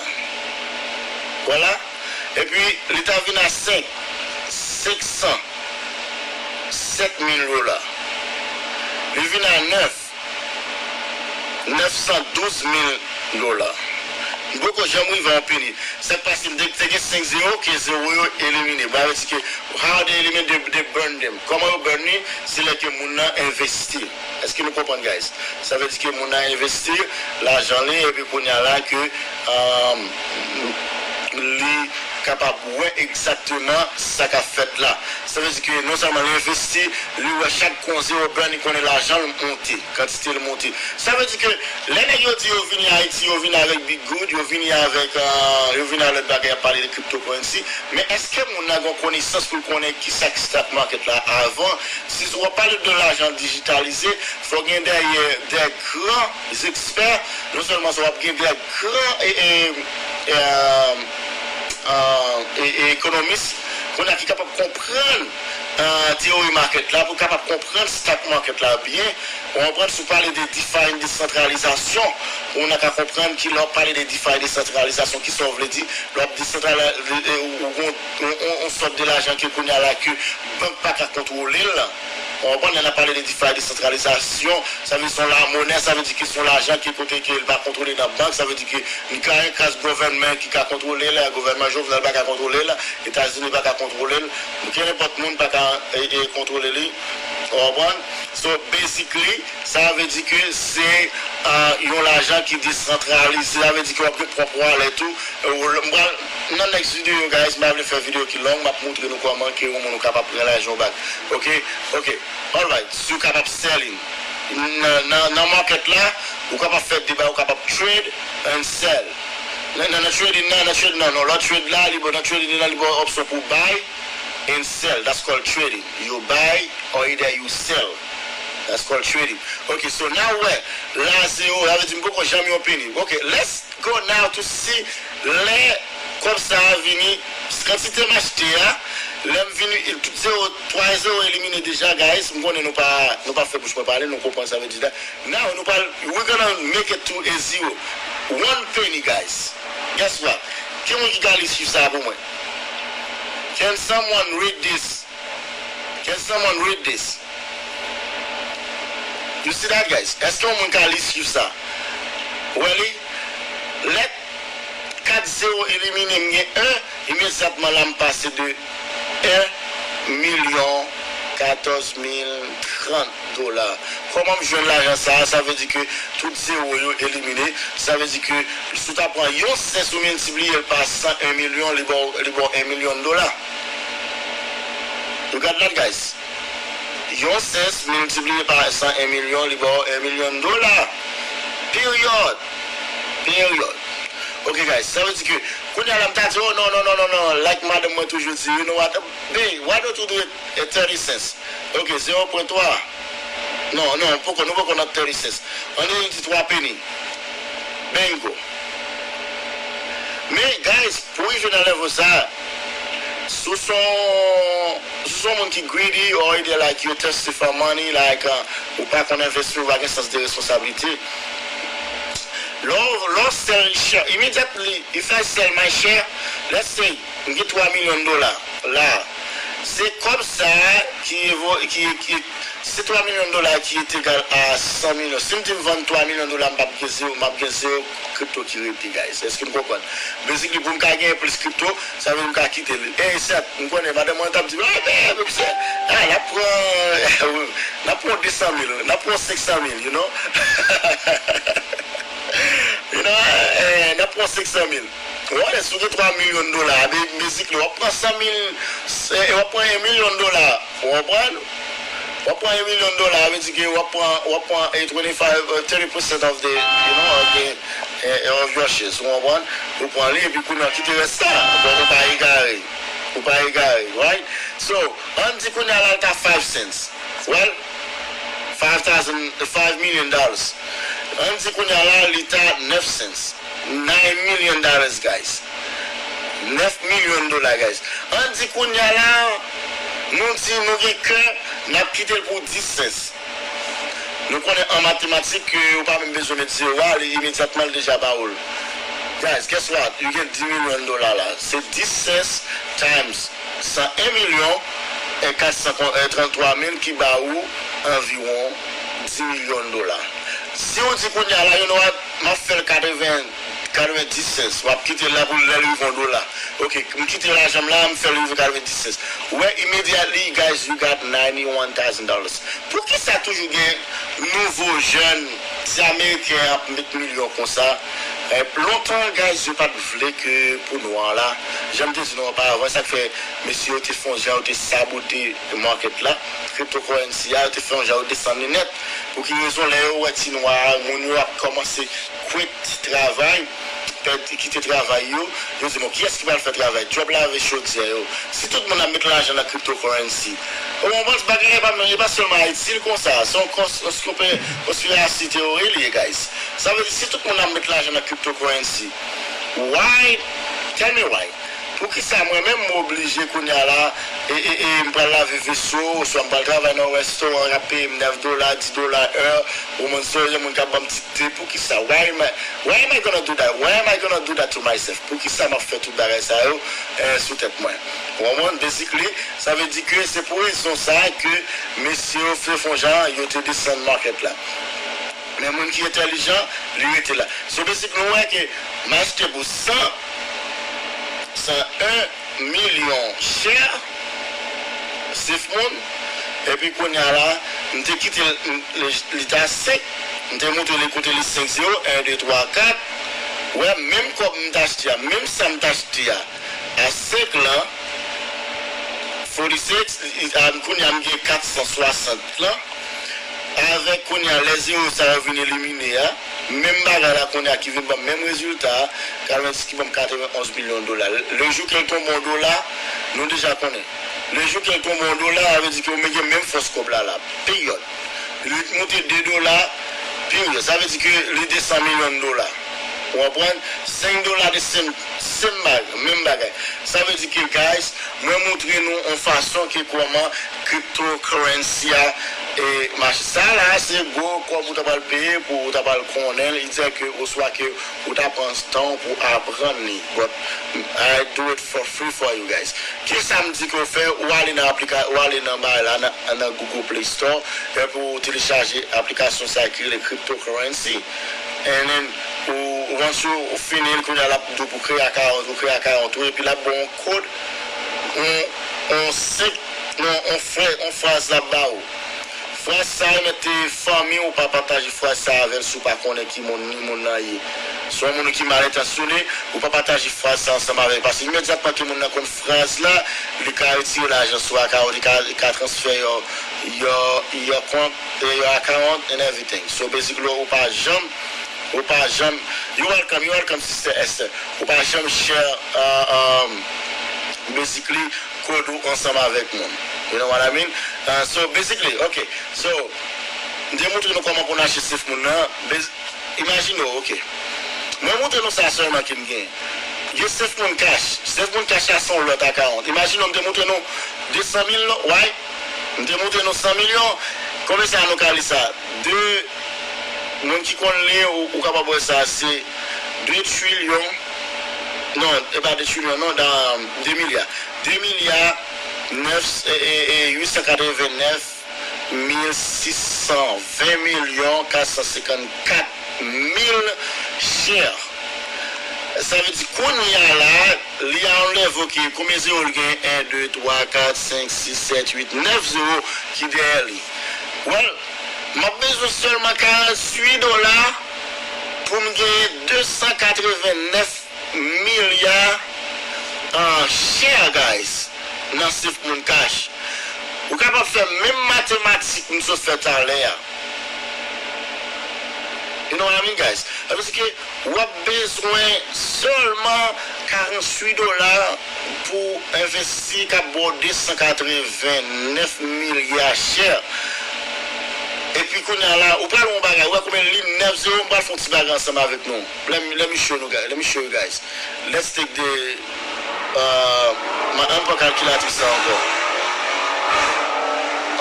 Vwala. Epi, li ta vin a senk, senk san, sèt mil dola. Li vin a nèf, nèf san douz mil dola. M poko janm rive an peni. Sa k pase, m te, te gen senk zewo, ke zewo yo elimine. Sa vle di ke, how they eliminate, they, they burn them. Kòman yo burn li? Se lè ke moun nan envesti. Èske nou konprann, guys? Sa vle di ke moun nan envesti lajan li, epi kounye a la ke, um, li kapab wè egzakteman sa k ap fèt la. Sa vle di ke non sèlman li envesti, li wè chak kou yon zewo burn, li konnen lajan l monte, kantite l monte. Sa vle di ke lè nèg yo di yo vini Ayiti, yo vini avèk big good, yo vini avèk, uh, yo vini avèk bagay ap pale de cryptocurrency, men èske moun nan gen konesans pou l konnen ki sa k stock market la avan? Si w ap pale de lajan dijitalize, fò gen dèyè de gran ekspè, non sèlman sa w ap gen de gran e, e, e, e, e, e, ekonomis, kounye a ki kapab konprann, e, teyori market la, pou kapab konprann stock market la byen. Ou konprann, si w pale de DeFi, desantralizasyon, ou nan ka konprann ki lè w ap pale de DeFi, desantralizasyon, ki sa w vle di, lè w ap desantralize, ou, ou, ou, ou, ou sòt de lajan ke kounye a la ke bank pa ka kontwole l. Ou konprann, lè n ap pale de DeFi, desantralizasyon, sa vle di se yon lamonè, sa vle di ke se yon lajan ki kote ke l pa kontwole nan bank, sa vle di ke li ka yon kas government ki ka kontwole l, gouvènman Jovenel pa ka kontwole l, Etazini pa ka kontwole l, kenenpòt moun pa ka e, e, kontwole li. Ou konprann? So, basically, sa vle di ke se, ah, yon lajan ki desantralize, sa vle di ke w ap gen pwòp wallet ou. Ou, m pral, nan next video, guys, m pa vle fè video ki long, m ap montre nou kòman ke yon moun ou kapab pran lajan w back. Ok? Ok. Alright. Si w kapab selling. Nan, nan, nan market la, ou kapab fè de bagay, ou kapab trade and sell. Nan, nan, nan trading nan, nan trading nan, non, lè w trade la, li ba w, nan trading nan, li ba w opsyon pou buy and sell. That's called trading. You buy or either you sell. That's called trading. Ok, so now wè, la zewo, sa vle di m poko janm yon peni. Ok, let's go now to see lè kòb sa a vini, kantite m achte a, lè m vini, tout zewo, twa zewo elimine deja, guys. M konnen nou pa, nou pa fè bouch mwen pale, nou konprann sa vle di la. Now, nou pral, we're gonna make it to a zero. One penny, guys. Guess what? Ki moun ki ka li chif sa pou mwen? Can someone read this? Can someone read this? You see that, guys? Èske yon moun ka li chif sa? Really? Let kat zewo elimine, m gen en, imedyatman la m pase de en milyon katòz mil trant dola. Kòman m jwenn lajan sa a? Sa vle di ke tout zewo yo elimine. Sa vle di ke si w ta pran yon sens ou miltipliye l pa san en milyon, li ba w, li ba w en milyon dola. You got that, guys? Yon sens miltipliye pa san en milyon, li ba w en milyon dola. Period. Period. Ok, guys, sa vle di ke kounye a la m ta di, oh, non, non, non, non, non, like madanm mwen toujou di, you know what, babe, why don't you do it at thirty cents? Ok, zewo pwen twa. Non, non, poko, nou poko nan thirty cents. Ann nou di twa penny. Bingo. Men, guys, pou rive nan level sa, si w se yon Si w se yon moun ki greedy, or either like you thirsty for money, like uh, ou pa konn envesti, ou pa gen sans de responsablite, lè w lè w sell share, immediately if I sell my share, let's say m gen twa milyon dola la, se kòb sa ki evo ki ki se twa milyon dola ki egal a san milyon. Si m di m vann twa milyon dola, m p ap gen zewo, m ap gen zewo kripto ki rete, guys. Èske n konprann? Basically, pou m ka genyen plis kripto, sa vle m ka kite l. E sèt, m konnen madanm mwen t ap di m, "Ah, men, men, misye, ah, n ap pran, n ap pran de san mil, n ap pran senk san mil, you know?" You know, eh, n ap pran senk san mil. Ou konnen, si w gen twa milyon dola, be, basically, w ap pran san mil, eh, w ap pran yon milyon dola, ou konprann? W ap pran yon milyon dola, sa vle di ke w ap pran, w ap pran eh, twenty-five, eh, thirty percent of the, you know, of the, eh, of your shares, ou konprann? Ou pran li, epi kounye a kite rès la. Bon, ou pa egare. Ou pa egare, right? So, ann di kounye a la, l ta five cents. Well, five thousand, five million dollars. Ann di kounye a la, li ta nèf cents. Nine million dollars, guys. Nèf milyon dola, guys. Ann di kounye a la, nou di nou gen kè, n ap kite l pou dis cents. Nou konnen an matematik ke ou pa menm bezwen met zewo a, li imedyatman l deja ba ou l. Guys, guess what? You get dis milyon dola la. Se dis cents times san en milyon e kat san trant twa mil ki ba ou anviwon dis milyon dola. Si w di kounye a la, you know what? M ap fè l katreven, katreven dis cents. M ap kite l la pou lè l rive yon dola. Ok, m kite lajan m la, m fè l rive katreven dis cents. Ou wè, immediately, guys, you got ninety-one thousand dollars. Poukisa toujou gen nouvo jèn ti Ameriken ap met milyon konsa? Eh, lontan, guys, yo pa t vle ke pou nwa la. Jan m te di nou oparavan, sa k fè mesye yo te fè yon jan, yo te sabote market la, cryptocurrency a, yo te fè yon jan, yo desann li nèt. Pou ki rezon? Lè yo wè ti nwa a, moun yo ap kòmanse quit travay, pèdi, kite travay yo, yo di, "Bon, kiyès ki pral fè travay?" Djòb lave chodyè yo. Si tout moun ap met lajan nan cryptocurrency, ou konprann, bagay la pa, e pa sèlman Ayiti l konsa, se yon kons-, konspirasi teori li ye, guys. Sa vle di, si tout moun ap met lajan nan cryptocurrency, why? Tell me why. Poukisa mwen menm m oblije kounye a la, e, e, e, m pral lave veso, oswa m pral travay nan yon restoran, y ap peye m nèf dola, dis dola è, ou moun se yon moun k ap ban m ti te, poukisa? Why am I, why am I gonna do that? Why am I gonna do that to myself? Poukisa m ap fè tout bagay sa yo, eh, sou tèt mwen? Ou konprann? Basically, sa vle di ke se pou rezon sa ke mesye yo fè fon jan, yo te desann market la. Men moun ki entèlijan, li rete la. So, basically, nou wè ke m achte pou san, san en milyon share, Safemoon, epi kounye a la, m te kite l, m, li, li ta senk, m te montre li kote li senk zewo, en, de, twa, kat. Ou wè, menm kòb m t achte a, menm sa m t achte a, a senk lan, forty-six, i, a, kounye a m gen kat san swasant lan. Avèk kounye a, lè zewo sa yo vin elimine a, menm bagay la kounye a ki vin ban m menm rezilta a, katrevenndis ki ban m katrevenonz milyon dola. Le jou ke l tonbe yon dola, nou deja konnen. Le jou ke l tonbe yon dola, sa vle di ke ou gen menm fòs kòb la la. Peryòd. Li monte de dola, peryòd. Sa vle di ke li de san milyon dola. Ou konprann? Senk dola de senk, senk bag, menm bagay. Sa vle di ke, guys, mwen montre nou yon fason ke kòman cryptocurrency a, e, mache. Sa la, se gwo kòb ou ta pral peye pou ou ta pral konnen l, i di ke oswa ke ou ta pran tan pou aprann li. But I do it for free for you guys. Kisa m di ke w fè? Ou ale nan aplika-, ou ale nan bay la, nan, nan Google Play Store, epi ou telechaje aplikasyon sa ki rele cryptocurrency. And then, ou, once ou fini l, kounye a l ap di w pou kreye akawont, ou kreye akawont ou, epi l ap ba w yon kòd, yon, yon senp, yon, yon frè, yon fraz l ap ba ou. Fraz sa yo mete fanmi ou pa pataje fraz sa avè l si w pa konnen ki moun ni moun nan ye. Si w yon moun ki mal entansyone, ou pa pataje fraz sa ansanm avè l. Paske imedyatman ke moun nan konn fraz la, li ka retire lajan sou akawont, li ka, li ka transfè your, your, your kont, eh, your account and everything. So basically, ou pa janm, ou pa janm, you welcome, you welcome, Sister Esther. Ou pa janm share, uh, um, basically, kòd ou ansanm avèk moun. You know what I mean? Uh, so, basically, ok. So, m te montre nou kòman pou n achte Safemoon nan. Bas-, imajine w, ok. Mwen montre nou sa sèlman ke m gen. Gen Safemoon Cash. Sèf moun kach la se yon lòt akawont. Imajine w, m te montre nou de san mil, non? Why? M te montre nou san milyon. Konbyen sa nou ka li sa? De moun ki konn li, ou, ou kapab wè sa, se de trilyon. Non, e pa de trilyon, non, dan de milya. De milya nèf, e, e, e, uit san katreven nèf mil sis san ven milyon kat san senkannkat mil share. Sa vle di kounye a la, li a yon level ki, konbyen zewo l gen? En, de, twa, kat, senk, sis, sèt, uit, nèf zewo ki dèyè li. Well, m ap bezwen sèlman karanntuit dola pou m genyen de san katreven nèf milya, uh, share, guys, nan Sèf Moun Kach. Ou kapab fè menm matematik m sot fè talè a. You know what I mean, guys? Sa vle di ke w ap bezwen sèlman karanntuit dola pou envesti k ap ba w de san katreven nèf milya share. Epi kounye a la, ou pral wè yon bagay, ou wè konbyen li nèf zewo, m pral fè yon ti bagay ansanm avèk nou. Let me, let me show you guys, let me show you guys. Let's take the, uh, ma, ann pran kalkilatris la ankò.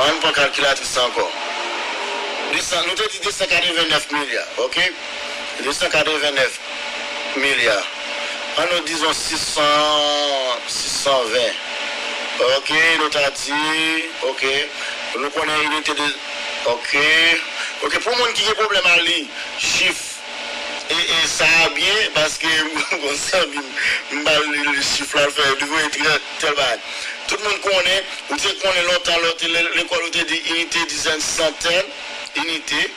Ann pran kalkilatris la ankò. De san, nou te di de san katreven nèf milya, ok? De san katreven nèf milya. Ann nou dizon sis san, sis san ven. Ok, nou ta di, ok. Nou konnen inite de, ok. Ok, pou moun ki gen pwoblèm a li chif e, e sa a byen, paske m gon zanmi m, m ba l li chif la, l fè, li voye tèl, tèl bagay. Tout moun konnen, ou te konnen lontan, lè w te le-, lekòl, ou te di inite, dizèn, santèn, inite,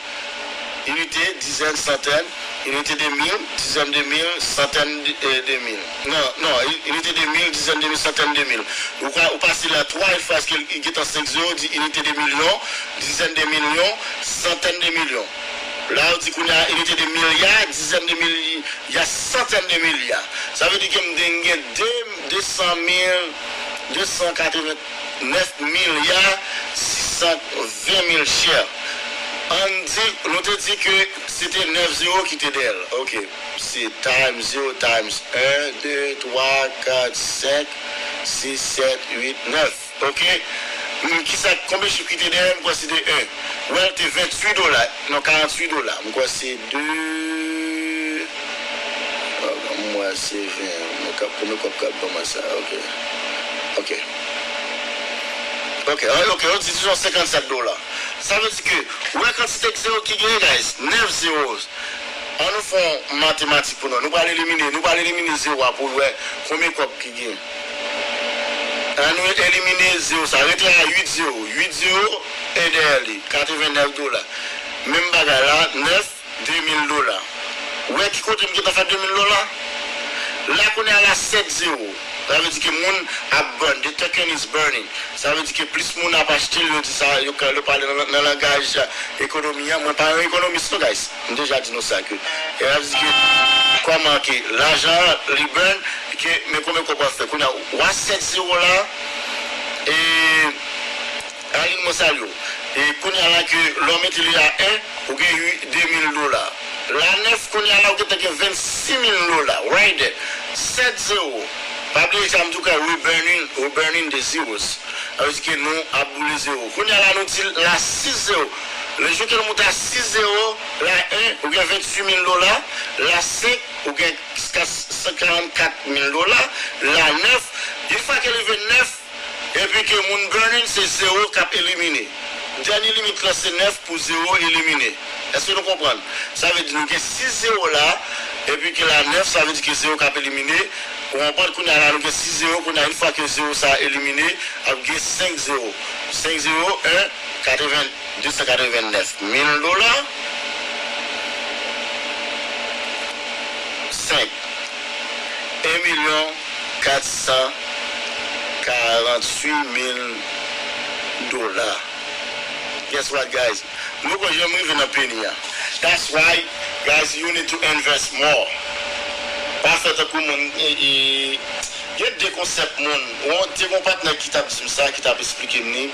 inite, dizèn, santèn, inite de mil, dizèn de mil, santèn de, e, de mil. Non, non, i-, inite de mil, dizèn de mil, santèn de mil. Ou ka, ou pase la twa, paske li gentan senk zewo, di inite de milyon, dizèn de milyon, santèn de milyon. La, ou di kounye a inite de milya, dizèn de milya, santèn de milya. Sa vle di ke m te gen de, de san mil, de san katreven nèf milya sis san ven mil share. Ann di, nou te di ke se te nèf zewo ki te dèyè l. Ok. Se times zewo times en, de, twa, kat, senk, sis, sèt, uit, nèf. Ok? Hmm, kisa, konbyen chif ki te dèyè? M kwè se te en. Well, te ventuit dola. Non, karanntuit dola. M kwè se de. M wè se ven. Mwen kap, premye kòb k ap ban mwen sa. Ok. Ok. Ok, ah, ok, ou di dizon senkannsèt dola. Sa vle di ke, ou wè kantite zewo ki genyen, guys? Nèf zewo. Ann nou fè yon matematik pou nou. Nou pral elimine, nou pral elimine zewo a pou nou wè konbyen kòb ki gen. Ann nou elimine zewo sa. Rete a uit zewo. Uit zewo, e dèyè li, katreven nèf dola. Menm bagay la, nèf, de mil dola. Ou wè ki kote m gentan fè de mil dola? La kounye a la sèt zewo. Sa vle di ke moun ap burn. The token is burning. Sa vle di ke plis moun ap achte l, yo di sa, yo ka, yo pale nan, nan langaj ekonomi an. Mwen pa yon ekonomis non, guys. M deja di nou sa ke. E sa vle di ke kòman ke lajan an, li burn, ke men konbyen kòb w ap fè. Kounye a, w a sèt zewo la, e, Alin mwen salye w. E kounye a la ke lè w mete li a en, ou gen uit, de mil dola. La nèf, kounye a la, ou gentan gen vennsis mil dola. Right there. Sèt zewo. Pa bliye sa m di w ke we burning, we burning the zeros. Sa vle di ke nou ap boule zewo. Kounye a la, nou di la sis zewo. Le jou ke nou moute a sis zewo, la en, ou gen vennsis mil dola. La senk, ou gen kat san karannkat mil dola. La nèf, yon fwa ke rive nèf, epi ke moun burning, se zewo k ap elimine. Dènye limit lan se nèf pou zewo elimine. Èske nou konprann? Sa vle di nou gen sis zewo la, epi ke la nèf, sa vle di ke zewo k ap elimine. Ou konprann? Kounye a la, nou gen sis zewo, kounye a, yon fwa ke zewo sa elimine, ap gen senk zewo. Senk zewo, en, katreven, de san katreven nèf mil dola. Senk. En milyon kat san karanntuit mil dola. Guess what, guys? Nou poko janm rive nan peni a. That's why, guys, you need to invest more. Pa fè tankou moun, e, e, gen de konsèp moun. Ou te gen yon patnè ki t ap di m sa, ki t ap esplike m li.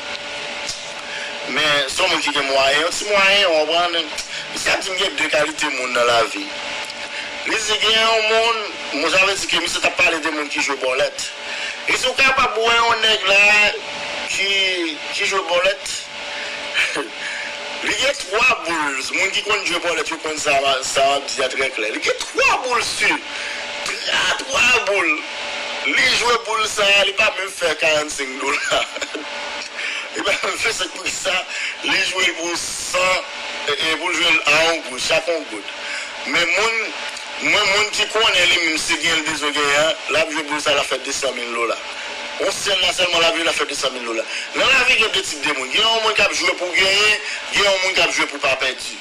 Men, se yon moun ki gen mwayen, yon ti mwayen, ou konprann? Misye ap di m gen de kalite moun nan lavi. Li di gen yon moun, Bon, sa vle di ke misye t ap pale de moun ki jwe bòlèt. E si w kapab wè yon nèg la ki, ki jwe bòlèt, li gen twa boul. Moun ki konn jwe bòlèt, yo konn sa, sa m ap di a trè klè. Li gen twa boul si. Twa, twa boul. Li jwe boul sa, li pa menm fè karannsenk dola. Li pa menm fè sa. Poukisa li jwe l pou san, e, e pou l jwe l a yon goud, chak yon goud. Men moun, mwen, moun ki konnen li menm, si gen l bezwen genyen an, l ap jwe boul sa, l ap fè de san mil dola. Yon sèl la sèlman, l ap jwe, l ap fè de san mil dola. Nan lavi, gen de tip de moun. Gen yon moun k ap jwe pou genyen, gen yon moun k ap jwe pou pa pèdi.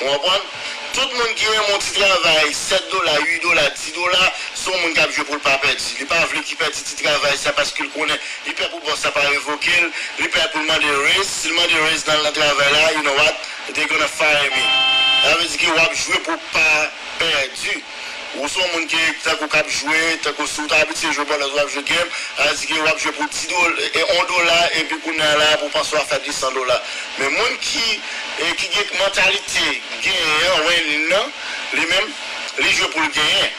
Ou konprann? Tout moun ki renmen yon ti travay, sèt dola, uit dola, di dola, se yon moun k ap jwe pou l pa pèdi. Li pa vle ki pèdi ti travay sa paske l konnen, li pè pou bòs la pa revoke l, li pè pou l mande raise. Si l mande raise nan, nan travay la, you know what? They gonna fire me. Sa vle di ke w ap jwe pou pa pèdi. Ou se yon moun ki, tankou, k ap jwe, tankou si w ta abitye jwe bòlèt, w ap jwe game, sa vle di ke w ap jwe pou di dola, e, yon dola, epi kounye a la, pou w panse w ap fè de san dola. Men moun ki, e, ki gen mantalite genyen an, winning nan, li menm, li jwe pou l genyen.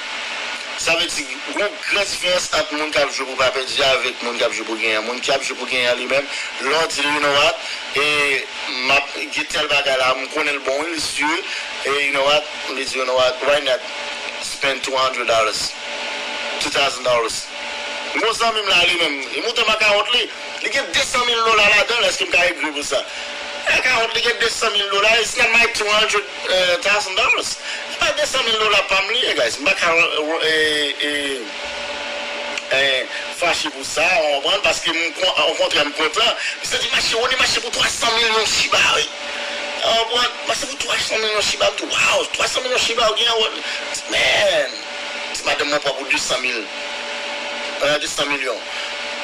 Sa vle di, gon gran diferans ant moun k ap jwe pou pa pèdi avèk moun k ap jwe pou genyen an. Moun ki ap jwe pou genyen an, li menm, lè w di l, you know what, e, m ap gen tèl bagay la, m konnen l bon, wi, li si, e, you know what, li di, you know what, why not spend two hundred dollars, two thousand dollars? M gon zanmi m la, li menm, li moute m akawont li, li gen de san mil dola ladan l, èske m ka egri pou sa? Akawont li gen de san mil dola, it's not my two hundred thousand dollars. Se pa de san mil dola pa m li ye, guys. M pa ka, e, e, e, fache pou sa, w konprann, paske m kon-, okontrè, m kontan. Misye di, mache, Rony, mache pou twa san milyon Shiba, wi. W konprann? Mache pou twa san milyon Shiba, m di, wow, twa san milyon Shiba, ou gen, man. Ti madanm mwen pran pou de san mil. An, de san milyon.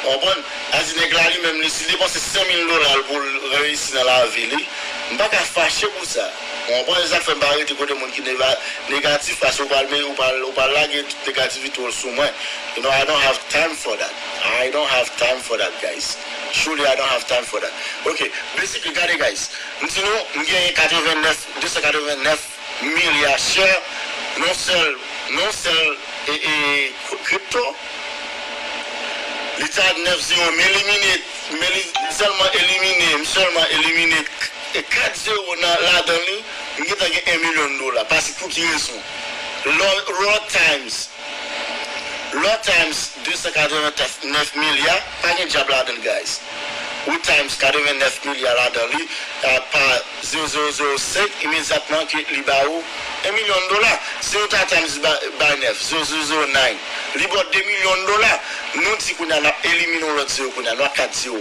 W konprann? Sa di nèg la li menm, li, si l depanse senk mil dola l pou l reyisi nan lavi li, m pa ka fache pou sa. W konprann? Se sa k fè m pa rete kote moun ki neva-, negatif, paske ou pral, ou pral, ou pral lage tout negativite w sou mwen. You know, I don't have time for that. I don't have time for that, guys. Truly, I don't have time for that. Ok, basically, gade, guys. M di nou, m genyen katrevennnèf, de san katrevennnèf milya share, non sèl, non sèl, e, e, kripto, li t a nèf zewo, m elimine, men li sèlman elimine, m sèlman elimine, e, kat zewo nan, ladan li, m gentan gen en milyon dola. Paske pou ki rezon? Raw, raw times, raw times de san katrevennnèf milya, pa gen djab ladan l, guys. Ou times katrevennnèf milya ladan li, a, pa zewo zewo zewo senk, imedyatman ke li ba ou en milyon dola. Si ou ta times by, by nèf, zewo zewo zewo nine, li ba w de milyon dola. Nou di kounye a n ap elimine yon lòt zewo kounye a, nou a kat zewo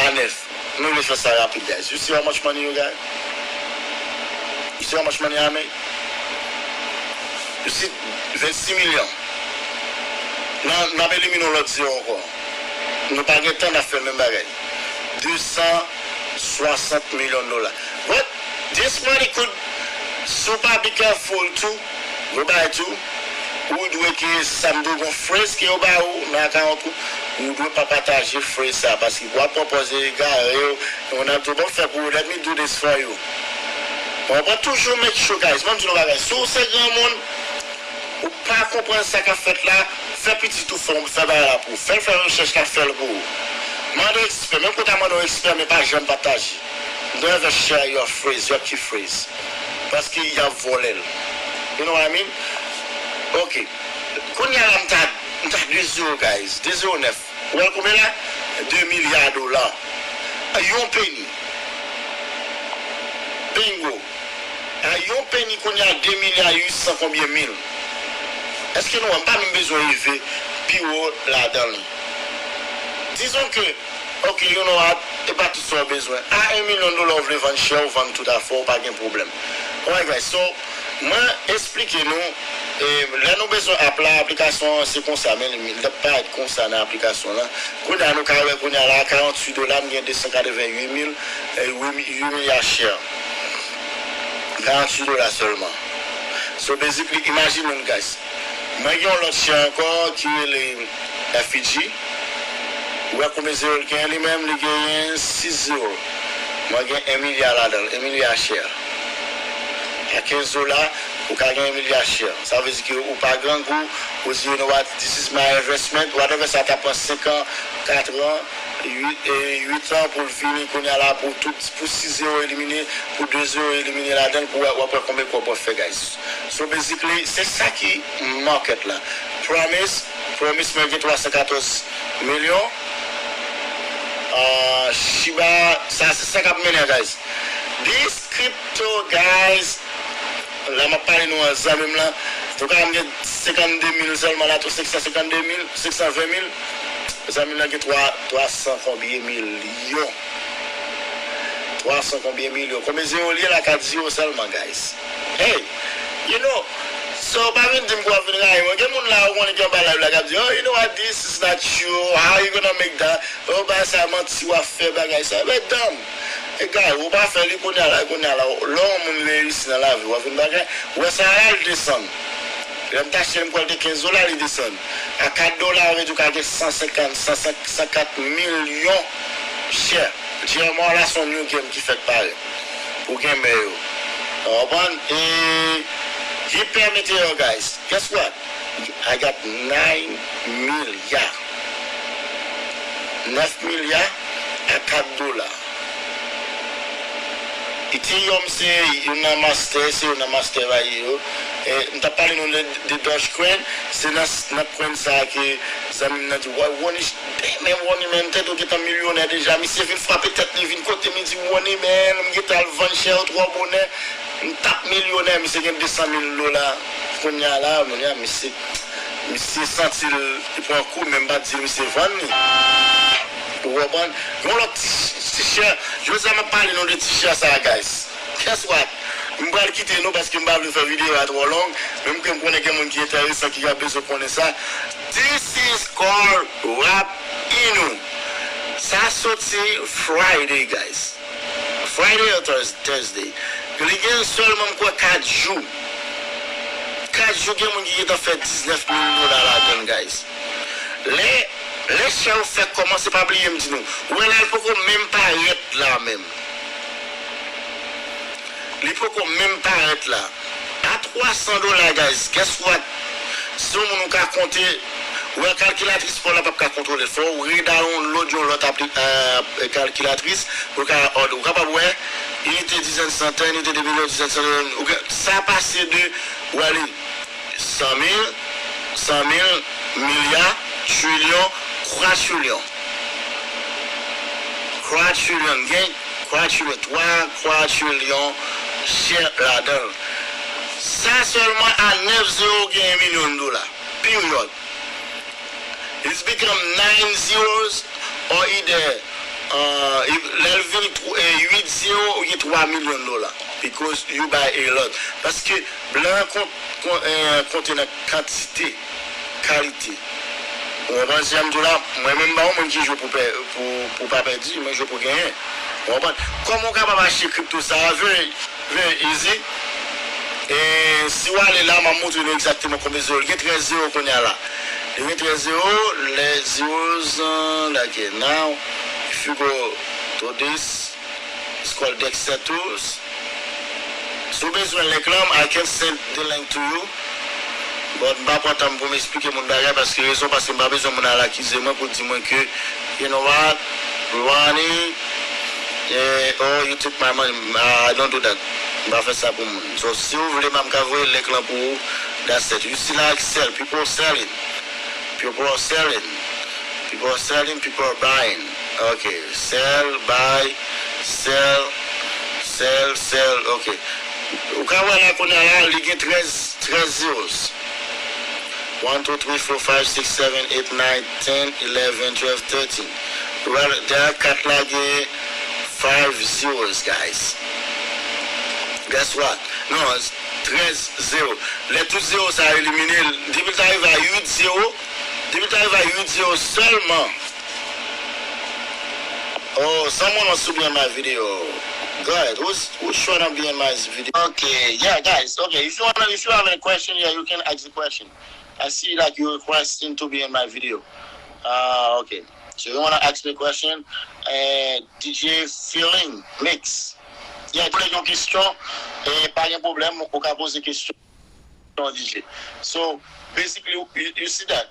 a nèf. Nou vle fè sa rapid, guys. You see how much money you got? You see how much money I make? You see, vennsis milyon. N a, n ap elimine yon lòt zewo ankò. Nou pa gen tan, n ap fè menm bagay. De san swasant milyon dola. But this money could, si w pa be careful tou, yo bay tou, ou dwe ke sa m dwe gon phrase ke yo ba ou nan akawont ou, ou dwe pa pataje phrase sa, paske w ap pran pòz egare yo, yon ap di w, bon, fè pou ou, let me do this for you. Ou konprann? Toujou make sure, guys, ban m di nou bagay, si w se granmoun, ou pa konprann sa k ap fèt la, fè pitit ou fè, fè bagay la pou ou. Fè l fè rechèch la, fè l pou ou. Mande yon ekspè, menm kote a mande yon ekspè, men pa janm pataje. Don't ever share your phrase, your key phrase. Paske y ap vòlè l. You know what I mean? Ok. Kounye a la, m ta, m ta de zewo, guys. De zewo nèf. Ou wè l konbyen la? De milya dola. Yon peni. Bingo. A yon peni kounye a de milya uit san konbyen mil. Èske nou wè m pa menm bezwen rive pi wo ladan li? Dizon ke, ok, you know what, e pa tout sa w bezwen. A en milyon dola w vle vann chè, ou vann tout afè w, pa gen pwoblèm. Alright, guys, so, mwen esplike nou, e, lè nou bezwen app la, aplikasyon an se konsa, men li, li t ap parèt konsa nan aplikasyon lan. Kounye a, nou ka wè, kounye a la, karanntuit dola, m gen de san katreventuit mil, e, uit milya share. Karanntuit dola sèlman. So, basically, imagine, guys. Mwen gen yon lòt share ankò ki rele F E G. Ou wè konbyen zewo l gen li menm? Li genyen sis zewo. Mwen gen en milya ladan l, en milya share. A kenz dola, Ou ka gen yon milya share. Sa vle di ke ou pa grangou, ou di, "You know what, this is my investment." Whatever sa ta pran senk an, kat an, uit, e, uit an pou l vini kounye a la, pou tout, pou sis zewo elimine, pou de zewo elimine ladan l, pou w, w ap wè konbyen kòb w ap fè, guys. So, basically, se sa ki market la. Promise, Promise mwen gen twa san katòz milyon. Ah, Shiba, sa se sa k ap mennen, guys. This crypto, guys, la m ap pale nou an zanmi m lan. Antouka, m gen senkannde mil sèlman la, tou senk san senkannde mil, senk san ven mil. Zanmi m lan gen twa, twa san konbyen milyon. Twa san konbyen milyon. Konbyen zewo li ye la? Kat zewo sèlman, guys. Hey, you know, so pa vin di m ke w ap vin rayi mwen. Gen moun la, ou konnen ki anba live la, k ap di, "Oh, you know what, this is not true. How you gonna make that?" Oh, bagay sa manti w ap fè, bagay sa. Medam, egare, ou pa fè li kounye a la, kounye a la. Lè yon moun reyisi nan lavi, w ap vin bagay. Ou wè sa a, l desann. Lè m t achte l, m kwè l te kenz dola, li desann. A kat dola, sa vle di w ka gen san senkant, san, san, san kat milyon share. J M R la se yon new game ki fèk parèt. Pou gamer yo. Ou konprann? E Hyper Meteor, guys. Guess what? I got nine milya. Nèf milya a kat dola. Ethereum se youn nan master, se youn nan master bagay yo. E, m t ap pale nou de, de Dogecoin, se nan, nan coin sa a ke zanmi m nan di, "Why, Wonish, damn, man, Wonish, man, tèt ou gentan milyonè deja." Misye vin frape tèt li, vin kote m, li di, "Wonish, man, m gentan al vann share yo twò bonè." M t ap milyonè, misye gen de san mil dola. Kounye a la, kounye a, misye, misye santi l, li pran kou, men m pa t di l misye vann li. Ou konprann? Yon lòt ti, ti share, jodi a m ap pale nou de ti share sa a, guys. Guess what? M pral kite nou paske m pa vle fè videyo a twò long, men m konnen gen moun ki enterese, ki ap bezwen konnen sa. This is called Wrap Inu. Sa soti Friday, guys. Friday or Thurs-, Thursday. Li gen sèlman, m kwè, kat jou. Kat jou, gen moun ki gentan fè diznèf mil dola ladan l, guys. Lè, lè share yo fèk kòmanse, pa bliye m di nou. Ou wè la, li poko menm parèt la menm. Li poko menm parèt la. A twa san dola, guys, guess what? Si yon moun ou ka konte, ou wè kalkilatris pa w la p ap ka kontwole l. Fò w redownload yon lòt apli-, eh, kalkilatris pou w ka, ou kapab wè inite, dizen, santen, inite, de milyon, dizen, santen, ou ka, sa pase de, ou ale san mil, san mil, milya, trilyon, quadrilyon. Quadrilyon, gen quadrilyon, twa quadrilyon share ladan l. Sa sèlman a nèf zewo gen yon milyon dola. Period. It's become nine zeros or either, uh, if, lè l vin tw-, eh, uit zewo, ou gen twa milyon dola. Because you buy a lot. Paske blan kon-, kon-, eh, konte nan kantite, kalite. Ou konprann sa m di w la? Mwen menm, m pa yon moun ki jwe pou pè-, pou, pou pa pèdi, mwen jwe pou genyen. Ou konprann? Kòman w kapab achte kripto sa a very, very easy? E si w ale la, m ap montre nou egzakteman konbyen zewo. Li gen trèz zewo kounye a la. Li gen trèz zewo, les zeros, uh, like it. Now, if you go to this, it's called Dexter Tools. Si w bezwen link lan, I can send the link to you. But m pa pran tan m pou m eksplike moun bagay, paske rezon, paske m pa bezwen moun al akize mwen pou di mwen ke, you know what, Ronnie, eh, oh, you took my money. I don't do that. M pa fè sa pou moun. So, si w vle, m ka voye link lan pou ou. That's it. You see, like, sell. People selling. People are selling. People are selling, people are buying. Ok, sell, buy, sell, sell, sell, ok. Ou ka wè la kounye a la, li gen trèz, trèz zeros. One, two, three, four, five, six, seven, eight, nine, ten, eleven, twelve, thirteen. Ou wè, dèyè kat la gen five zeros, guys. Guess what? Non, trèz zewo. Lè tout zewo sa elimine, depi l ta rive a uit zewo, depi l ta rive a uit zewo sèlman. Oh, someone wants to be on my video. Go ahead. Who's, who's trying to be on my video? Okay, yeah, guys. Okay, if you wanna, if you have any question, yeah, you can ask the question. I see, like, you requesting to be in my video. Uh, okay. So you wanna ask me a question? Uh, D J Feeling Mix. Yeah, pou lè gen yon kesyon, eh, pa gen pwoblèm, ou ka poze kesyon. Yon D J. So, basically, you, you see that.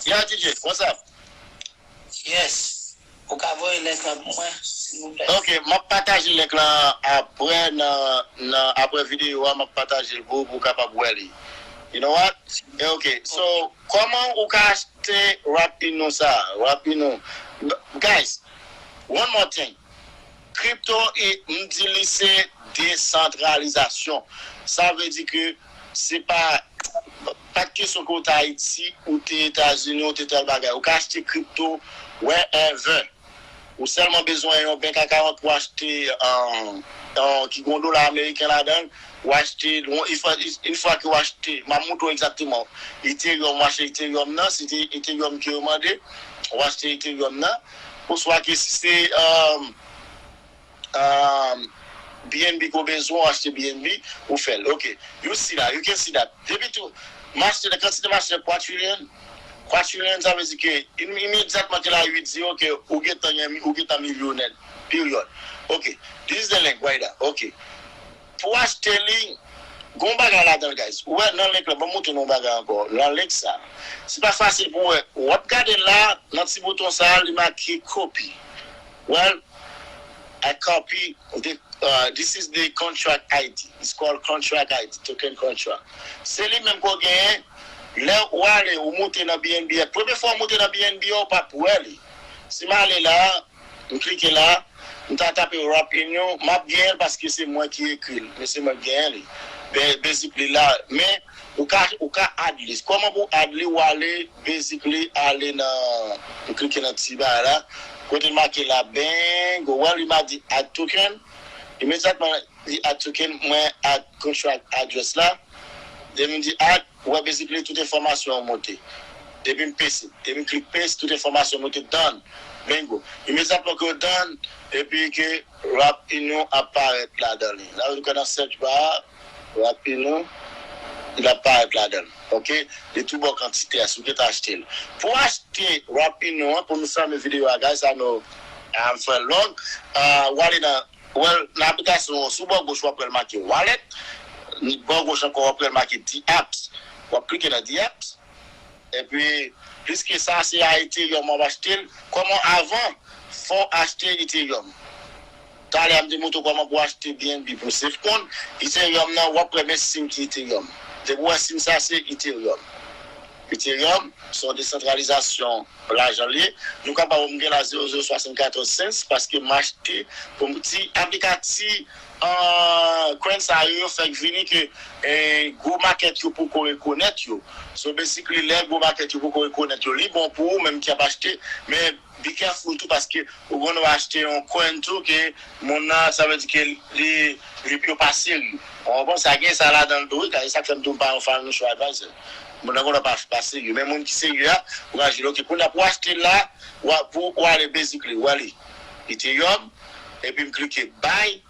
Yeah, D J, what's up? Yes. Ou ka voye link lan pou mwen, silvouplè? Ok, m ap pataje link lan apre nan, nan apre videyo a, m ap pataje l pou ou, pou w kapab wè li. You know what? Eh, ok, so, kòman ou ka achte Wrap Inu sa? Wrap Inu. Guys, one more thing. Crypto, e, m di li se desantralizasyon. Sa vle di ke se pa, pa t kesyon ke w te Ayiti, ou te Etazini, ou te tèl bagay. Ou ka achte crypto wherever. Ou sèlman bezwen yon bank account pou achte, um, um, ki gon dola ameriken ladan l. Ou achte, yon, yon fwa, yon fwa ke ou achte, m ap montre w egzakteman. Ethereum, ou achte Ethereum nan, se te Ethereum ke yo mande, ou achte Ethereum nan. Oswa ke si se, um, um, B N B ke w bezwen, ou achte B N B, ou fè l. Ok, you see that, you can see that. Depi tou, m achte, kantite m achte quadrillion, quadrillion, sa vle di ke im-, imedyatman ke la uit zewo, ke ou gentan gen, ou gentan milyonè. Period. Ok, this is the link right there. Ok. Pou achte li, gon bagay ladan l, guys. Ou wè nan link la, ban m montre nou yon bagay ankò. Nan link sa, se pa fasil pou wè. W ap gade la, nan ti bouton sa, li make copy. Well, I copy the, uh, this is the contract I D. It's called contract I D, token contract. Se li menm ke w genyen, lè ou ale, ou moute nan B N B. Premye fwa ou moute nan B N B, ou p ap wè li. Si m ale la, m klike la, m ta tape Wrap Inu, m ap genyen l paske se mwen ki ekri l, men se mwen ki genyen li. Be-, basically la, men ou ka, ou ka add li. Kòman pou add li? Ou ale, basically, ale nan, m klike nan ti bagay la, kote l make la, bingo, wè li ma di add token, imedyatman li add token, mwen add contract address la, depi m di add, ou wè basically tout enfòmasyon an monte. Depi m paste, depi m klik paste, tout enfòmasyon monte, done. Bingo. Imedyatman ke w done, epi ke Wrap Inu ap parèt ladan li. La, ou ka nan search bar, Wrap Inu, li ap parèt ladan l. Ok? Li tou bon kantite a, si w gentan achte l. Pou achte Wrap Inu an, pou nou fèmen videyo a, guys, I know I'm for long. Uh, ou ale nan, well, nan aplikasyon, sou bò goch, w ap wè l make wallet. Bò goch ankò, w ap wè l make the apps. W ap klike nan the apps. Epi, pliske sa, se a Ethereum w ap achte l. Kòman avan, fò w achte Ethereum. Talè a, m te montre w kòman pou achte B N B pou save coin. Ethereum nan, w ap wè men siy ki Ethereum. Depi w wè siy sa, se Ethereum. Ethereum, se yon desantralizasyon lajan li ye. Nou kapab wè m gen la zewo zewo swasannkatòz cents paske m achte pou m ti aplika ti, ah, coin sa yo, yo fèk vini ke, eh, gwo market yo poko rekonèt yo. So basically, lè gwo market yo poko rekonèt yo, li bon pou ou menm ki ap achte, men be careful tou paske ou konn w achte yon coin tou ke moun nan, sa vle di ke li, li, yo pa serye. Ou konprann? Sa gen sa ladan l tou, wi, e sa k fè m tou m pa yon financial advisor. Moun nan konn pa, pa serye. Men moun ki serye a, ou ka jwenn, ok, kounye a pou w achte l la, w a, pou w ale basically, ou ale Ethereum, epi m klike buy,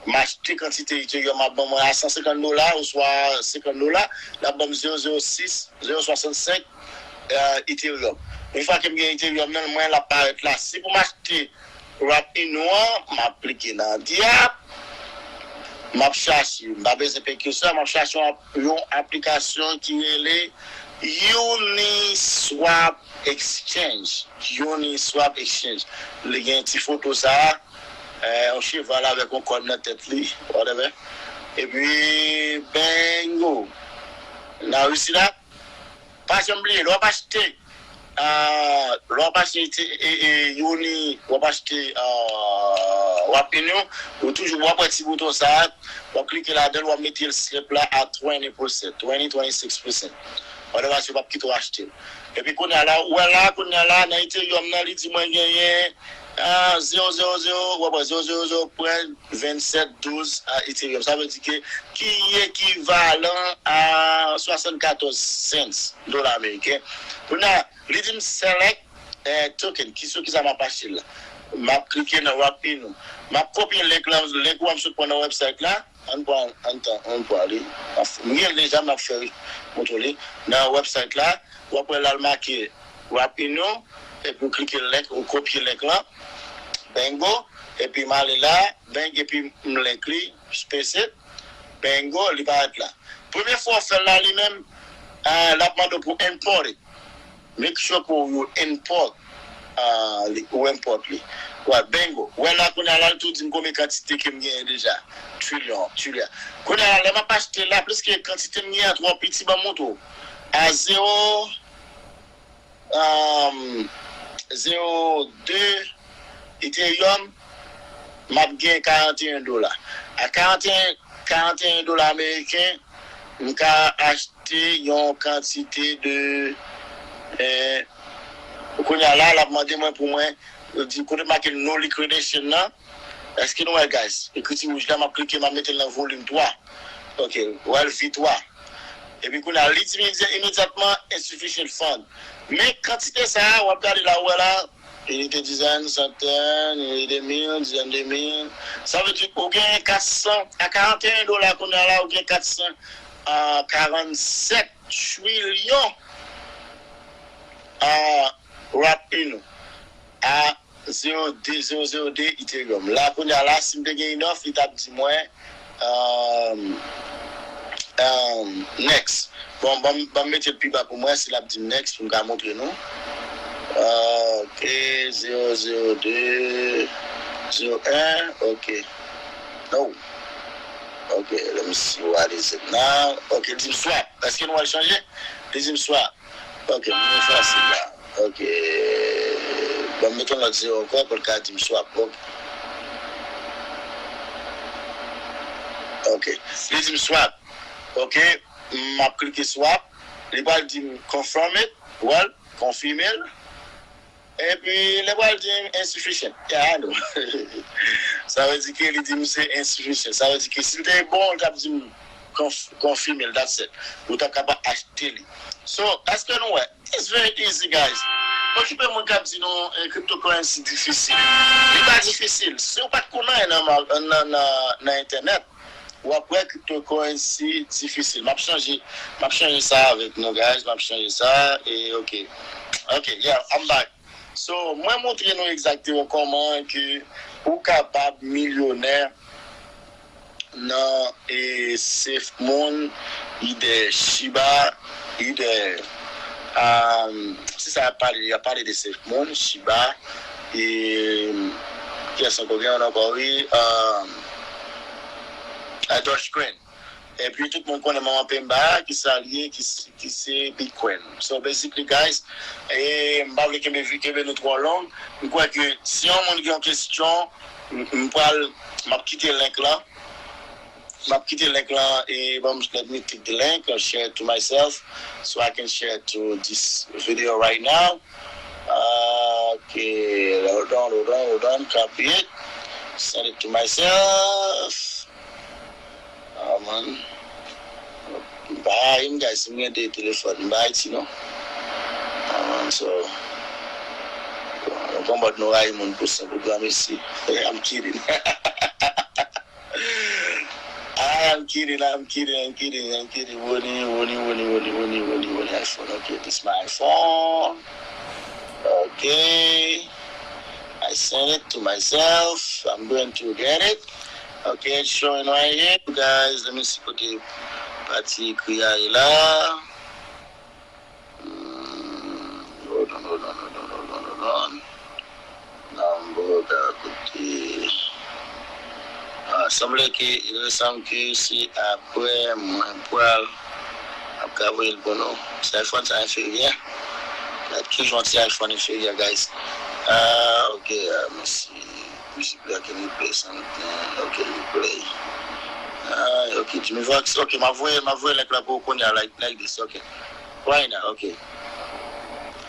m achte kantite Ethereum ap ban mwen a san senkant dola oswa senkant dola, l ap ban m zewo zewo sis, zewo swasannsenk, eh, Ethereum. Yon fwa ke m gen Ethereum nan, mwen l ap parèt la. Si pou m achte Wrap Inu an, m ap klike nan the app, m ap chache, m pa bezwen peke sa, m ap chache yon ap-, yon aplikasyon ki rele Uniswap Exchange. Uniswap Exchange. Li gen ti foto sa, eh, yon cheval avèk yon kòn nan tèt li, whatever. Epi, bingo. Now you see that? Pa janm bliye, lè w ap achte, ah, lè w ap achte ti, e, e, Uni, w ap achte, ah, Wrap Inu, ou toujou, w ap wè ti bouton sa, w ap klike ladan l, w ap mete l slip la a twenty percent, twenty, twenty-six percent. Otherwise, yo p ap kite w achte l. Epi kounye a la, ou wè la, kounye a la, nan Ethereum nan, li di mwen genyen, ah, zewo zewo zewo, w ap wè zewo zewo zewo pwen vennsèt douz a Ethereum. Sa vle di ke ki ekivalan a swasannkatòz cents dola ameriken. Kounye a, li di m select, eh, token. Ki sou kisa m ap achte la? M ap klike nan Wrap Inu. M ap kopye link lan, link ou a m sot pran nan website la. Ann pran, ann tan, ann pran li. M gen l deja, m ap fè montre li. Nan website la, w ap wè la l make Wrap Inu, epi w klike link, ou kopye link lan. Bingo. Epi m ale la, bang, epi m link li, paste it. Bingo, li parèt la. Premye fwa w fè l la, li menm, ah, l ap mande w pou import it. Make sure ke w import, ah, li, ou import li. Wè, bingo. Wè la kounye a la, l tou di m konbyen kantite ke m genyen deja. Trilyon, trilyon. Kounye a la, lè m ap achte la, pliske kantite m genyen an twò piti, ban m montre w. A zewo, um, zewo de Ethereum, m ap gen karanteyen dola. A karanteyen, karanteyen dola ameriken, m ka achte yon kantite de, eh, kounye a la, l ap mande mwen pou mwen, yo di, kote make no liquidation nan, èske nou wè, guys? Ekriti wouj la, m ap klike, m ap mete l nan volim twa. Ok, w al V twa. Epi kounye a, li di m imedya-, imedyatman, insufficient fund. Men kantite sa a, w ap gade la, ou wè la, inite dizèn, santèn, inite de mil, dizèn de mil. Sa vle di, ou gen kat san, a karanteyen dola kounye a la, ou gen kat san, ah, karannsèt trilyon, ah, wrap in. A zewo de zewo zewo de Ethereum. La, kounye a la, si m te gen enough, li t ap di mwen, um, um, next. Bon, ban m, ban m mete l pi ba pou mwen, si l ap di m next, pou m ka montre nou. Ok, zewo zewo de zewo en, ok. No. Ok, let me see what is it now. Ok, li di m swap. Èske nou al chanje? Li di m swap. Ok, m efase la. Ok. Ban m mete yon lòt zewo ankò pou l ka di m swap. Ok. Ok. Li di m swap. Ok. M ap klike swap. Li pral di m confirm it. Well, konfime l. Epi, li pral di m insufficient. Yeah, I know. Sa vle di ke li di m se insufficient. Sa vle di ke si l te bon, l t ap di m konf-, konfime l, that's it. Ou t ap kapab achte li. So, èske nou wè? It's very easy, guys. Okipe moun k ap di nou, eh, cryptocurrency difisil. Li pa difisil. Si w pa t konn anyen nan, nan, nan, nan entènèt, w ap wè cryptocurrency difisil. M ap chanje, m ap chanje sa avèk nou, guys. M ap chanje sa. E, ok. Ok, yeah, I'm back. So, mwen montre nou egzakteman kòman ke ou kapab milyonè nan, e, SafeMoon, either Shiba, either, um, se sa y ap pale, y ap pale de SafeMoon, Shiba, e, kiyès ankò? Gen youn ankò, wi, um, a Dogecoin. Epi tout moun konnen manman penba a, ki sa l ye, ki, s- ki se Bitcoin. So basically, guys, e m pa vle kenbe, kenbe nou twò long. M kwè ke si yon moun gen yon kesyon, m, m pral, m ap kite link lan. M ap kite link lan e bon, let me click the link and share it to myself so I can share it to this video right now. Ok, hold on, hold on, hold on, copy it, send it to myself. Ah, man. M pa rayi m, guys, si m gen de telefòn, m pa Ayiti, non. Ah, man, so, bon, nou konprann nou rayi moun pou sa, pou granmesi. I'm kidding. I am kidding, I'm kidding, I'm kidding, I'm kidding. Woni, woni, woni, woni, woni, woni, woni, iPhone. Okay, this my iPhone. Okay. I send it to myself. I'm going to get it. Okay, it's showing right here. Guys, let me see kote pati ekri a ye la. Hmm, hold on, hold on, hold on, hold on, hold on. Nan m pa ka kote. Ah, sanble ke, il me semble ke se apre mwen pral ap ka voye l pou nou. Se iPhone sa enferyè. Gad ki jan ti iPhone enferyè, guys. Ah, ok, ah, mèsi. Mizik la ki replay something. Ok, replay. Ah, ok, Jimmy Fox. Ok, m ap voye, m ap voye link la pou ou kounye a, like, like this, ok. Right now, ok.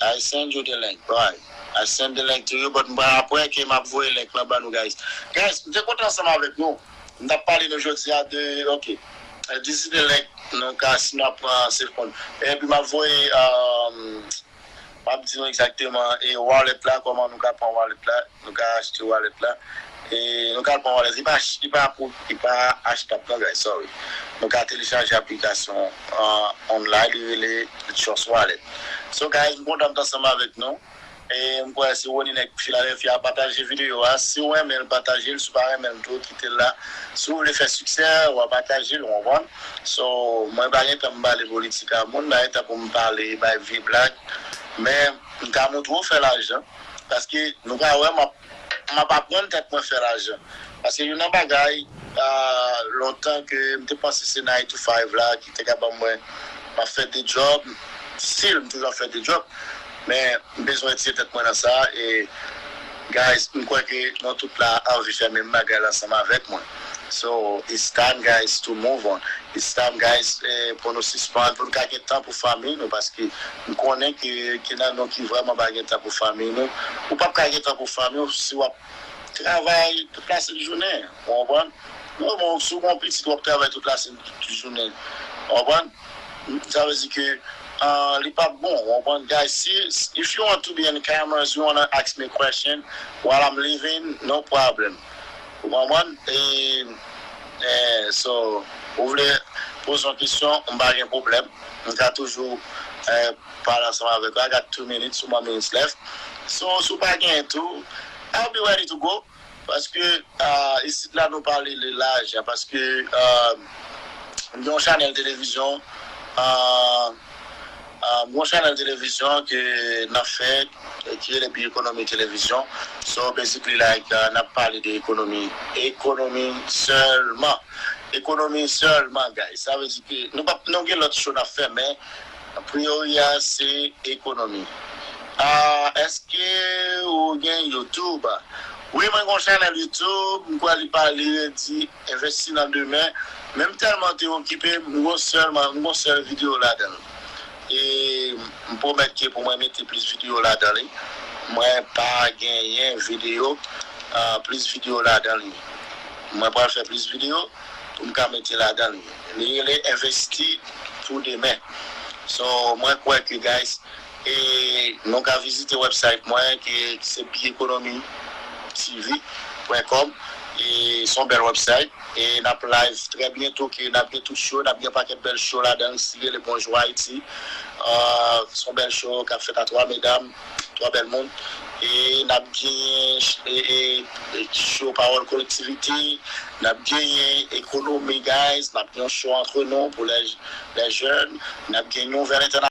I send you the link, right. I send the link to you, but mwen apre ke m ap voye link lan ba nou, guys. Guys, m te kontan ansanm avèk nou. M t ap pale nou jodi a de, ok. Eh, this is the link, nou ka, si nou ap pran cellphone. Epi m ap voye, um, m ap di nou egzakteman, e wallet la, kòman nou ka pran wallet la, nou ka achte wallet la. E nou ka pran wallet, li pa, li pa pou, li pa achtap non, guys, sorry. Nou ka telechaje aplikasyon, uh, online, li rele Trust Wallet. So, guys, m kontan m t ansanm avèk nou. E m kwè se Rony nèg Philadelphia a pataje videyo a. Si w renmen l, pataje l. Si w pa renmen l tou, kite l la. Si w vle fè siksè, w a pataje l, w konprann? So, mwen pa gen tan pou m pale politik a moun, pa gen tan pou m pale bay vye blag. Men, m ka montre w fè lajan. Paske nou ka wè m ap, m ap aprann tèt mwen fè lajan. Paske youn nan bagay, ah, lontan ke m te panse se nine to five la ki te ka ban mwen, m ap fè de djòb, still m toujou ap fè de djòb, men m bezwen tire tèt mwen nan sa, e guys, m kwè ke nou tout la anvi fè menm bagay la ansanm avèk mwen. So, it's time, guys, to move on. It's time, guys, eh, pou nou sispann, pou nou ka gen tan pou fanmi nou, paske m konnen ke, ke nan nou ki vrèman pa gen tan pou fanmi nou. Ou p ap ka gen tan pou fanmi w si w ap travay tout lasentjounen, ou konprann? Non, bon, si w gen yon pitit, w ap travay tout lasentjounen, ou konprann? Sa vle di ke, ah, li p ap bon, ou konprann? Guys, si, if you want to be in cameras, you wanna ask me question while I'm leaving, no problem. Ou konprann? E, eh, so, ou vle poze yon kesyon, m pa gen pwoblèm. M ka toujou, eh, pale ansanm avèk ou. I got two minutes, two more minutes left. So, si w pa genyen tou, I'll be ready to go. Paske, ah, isit la nou pale de lajan. Paske, ah, m gen yon chanèl televizyon, ah, ah, m gen yon chanèl televizyon ke n ap fè, ki rele Big Economy Television. So, basically, like, ah, n ap pale de ekonomi. Ekonomi sèlman. Ekonomi sèlman, guys. Sa vle di ke nou p ap, nou gen lòt show n ap fè, men priyorite a se ekonomi. Ah, èske ou gen YouTube? Wi, mwen gen yon chanèl YouTube, m kwè li pa, li redi, Envesti nan demen. Men m tèlman te okipe, m gon sèlman, m gon sèl videyo ladan l. E m pwomèt ke pou mwen mete plis videyo ladan li. Mwen pa genyen videyo, ah, plis videyo ladan li. Mwen pral fè plis videyo pou m ka mete ladan li. Li rele Envesti pou demen. So, mwen kwè ke, guys, e nou ka vizite website mwen ki, ki se big economy T V point com. E se yon bèl website. E n ap live trè byento ke n ap gen tout show, n ap gen pakèt bèl show ladan l, si rele Bonjou Ayiti. Ah, se yon bèl show k ap fèt a twa medam, twa bèl moun. E n ap gen e, e, e show Pawòl Kolektivite, n ap genyen ekonomi, guys, n ap gen yon show antre nou pou lè, lè jèn, n ap gen nouvèl entènasyonal.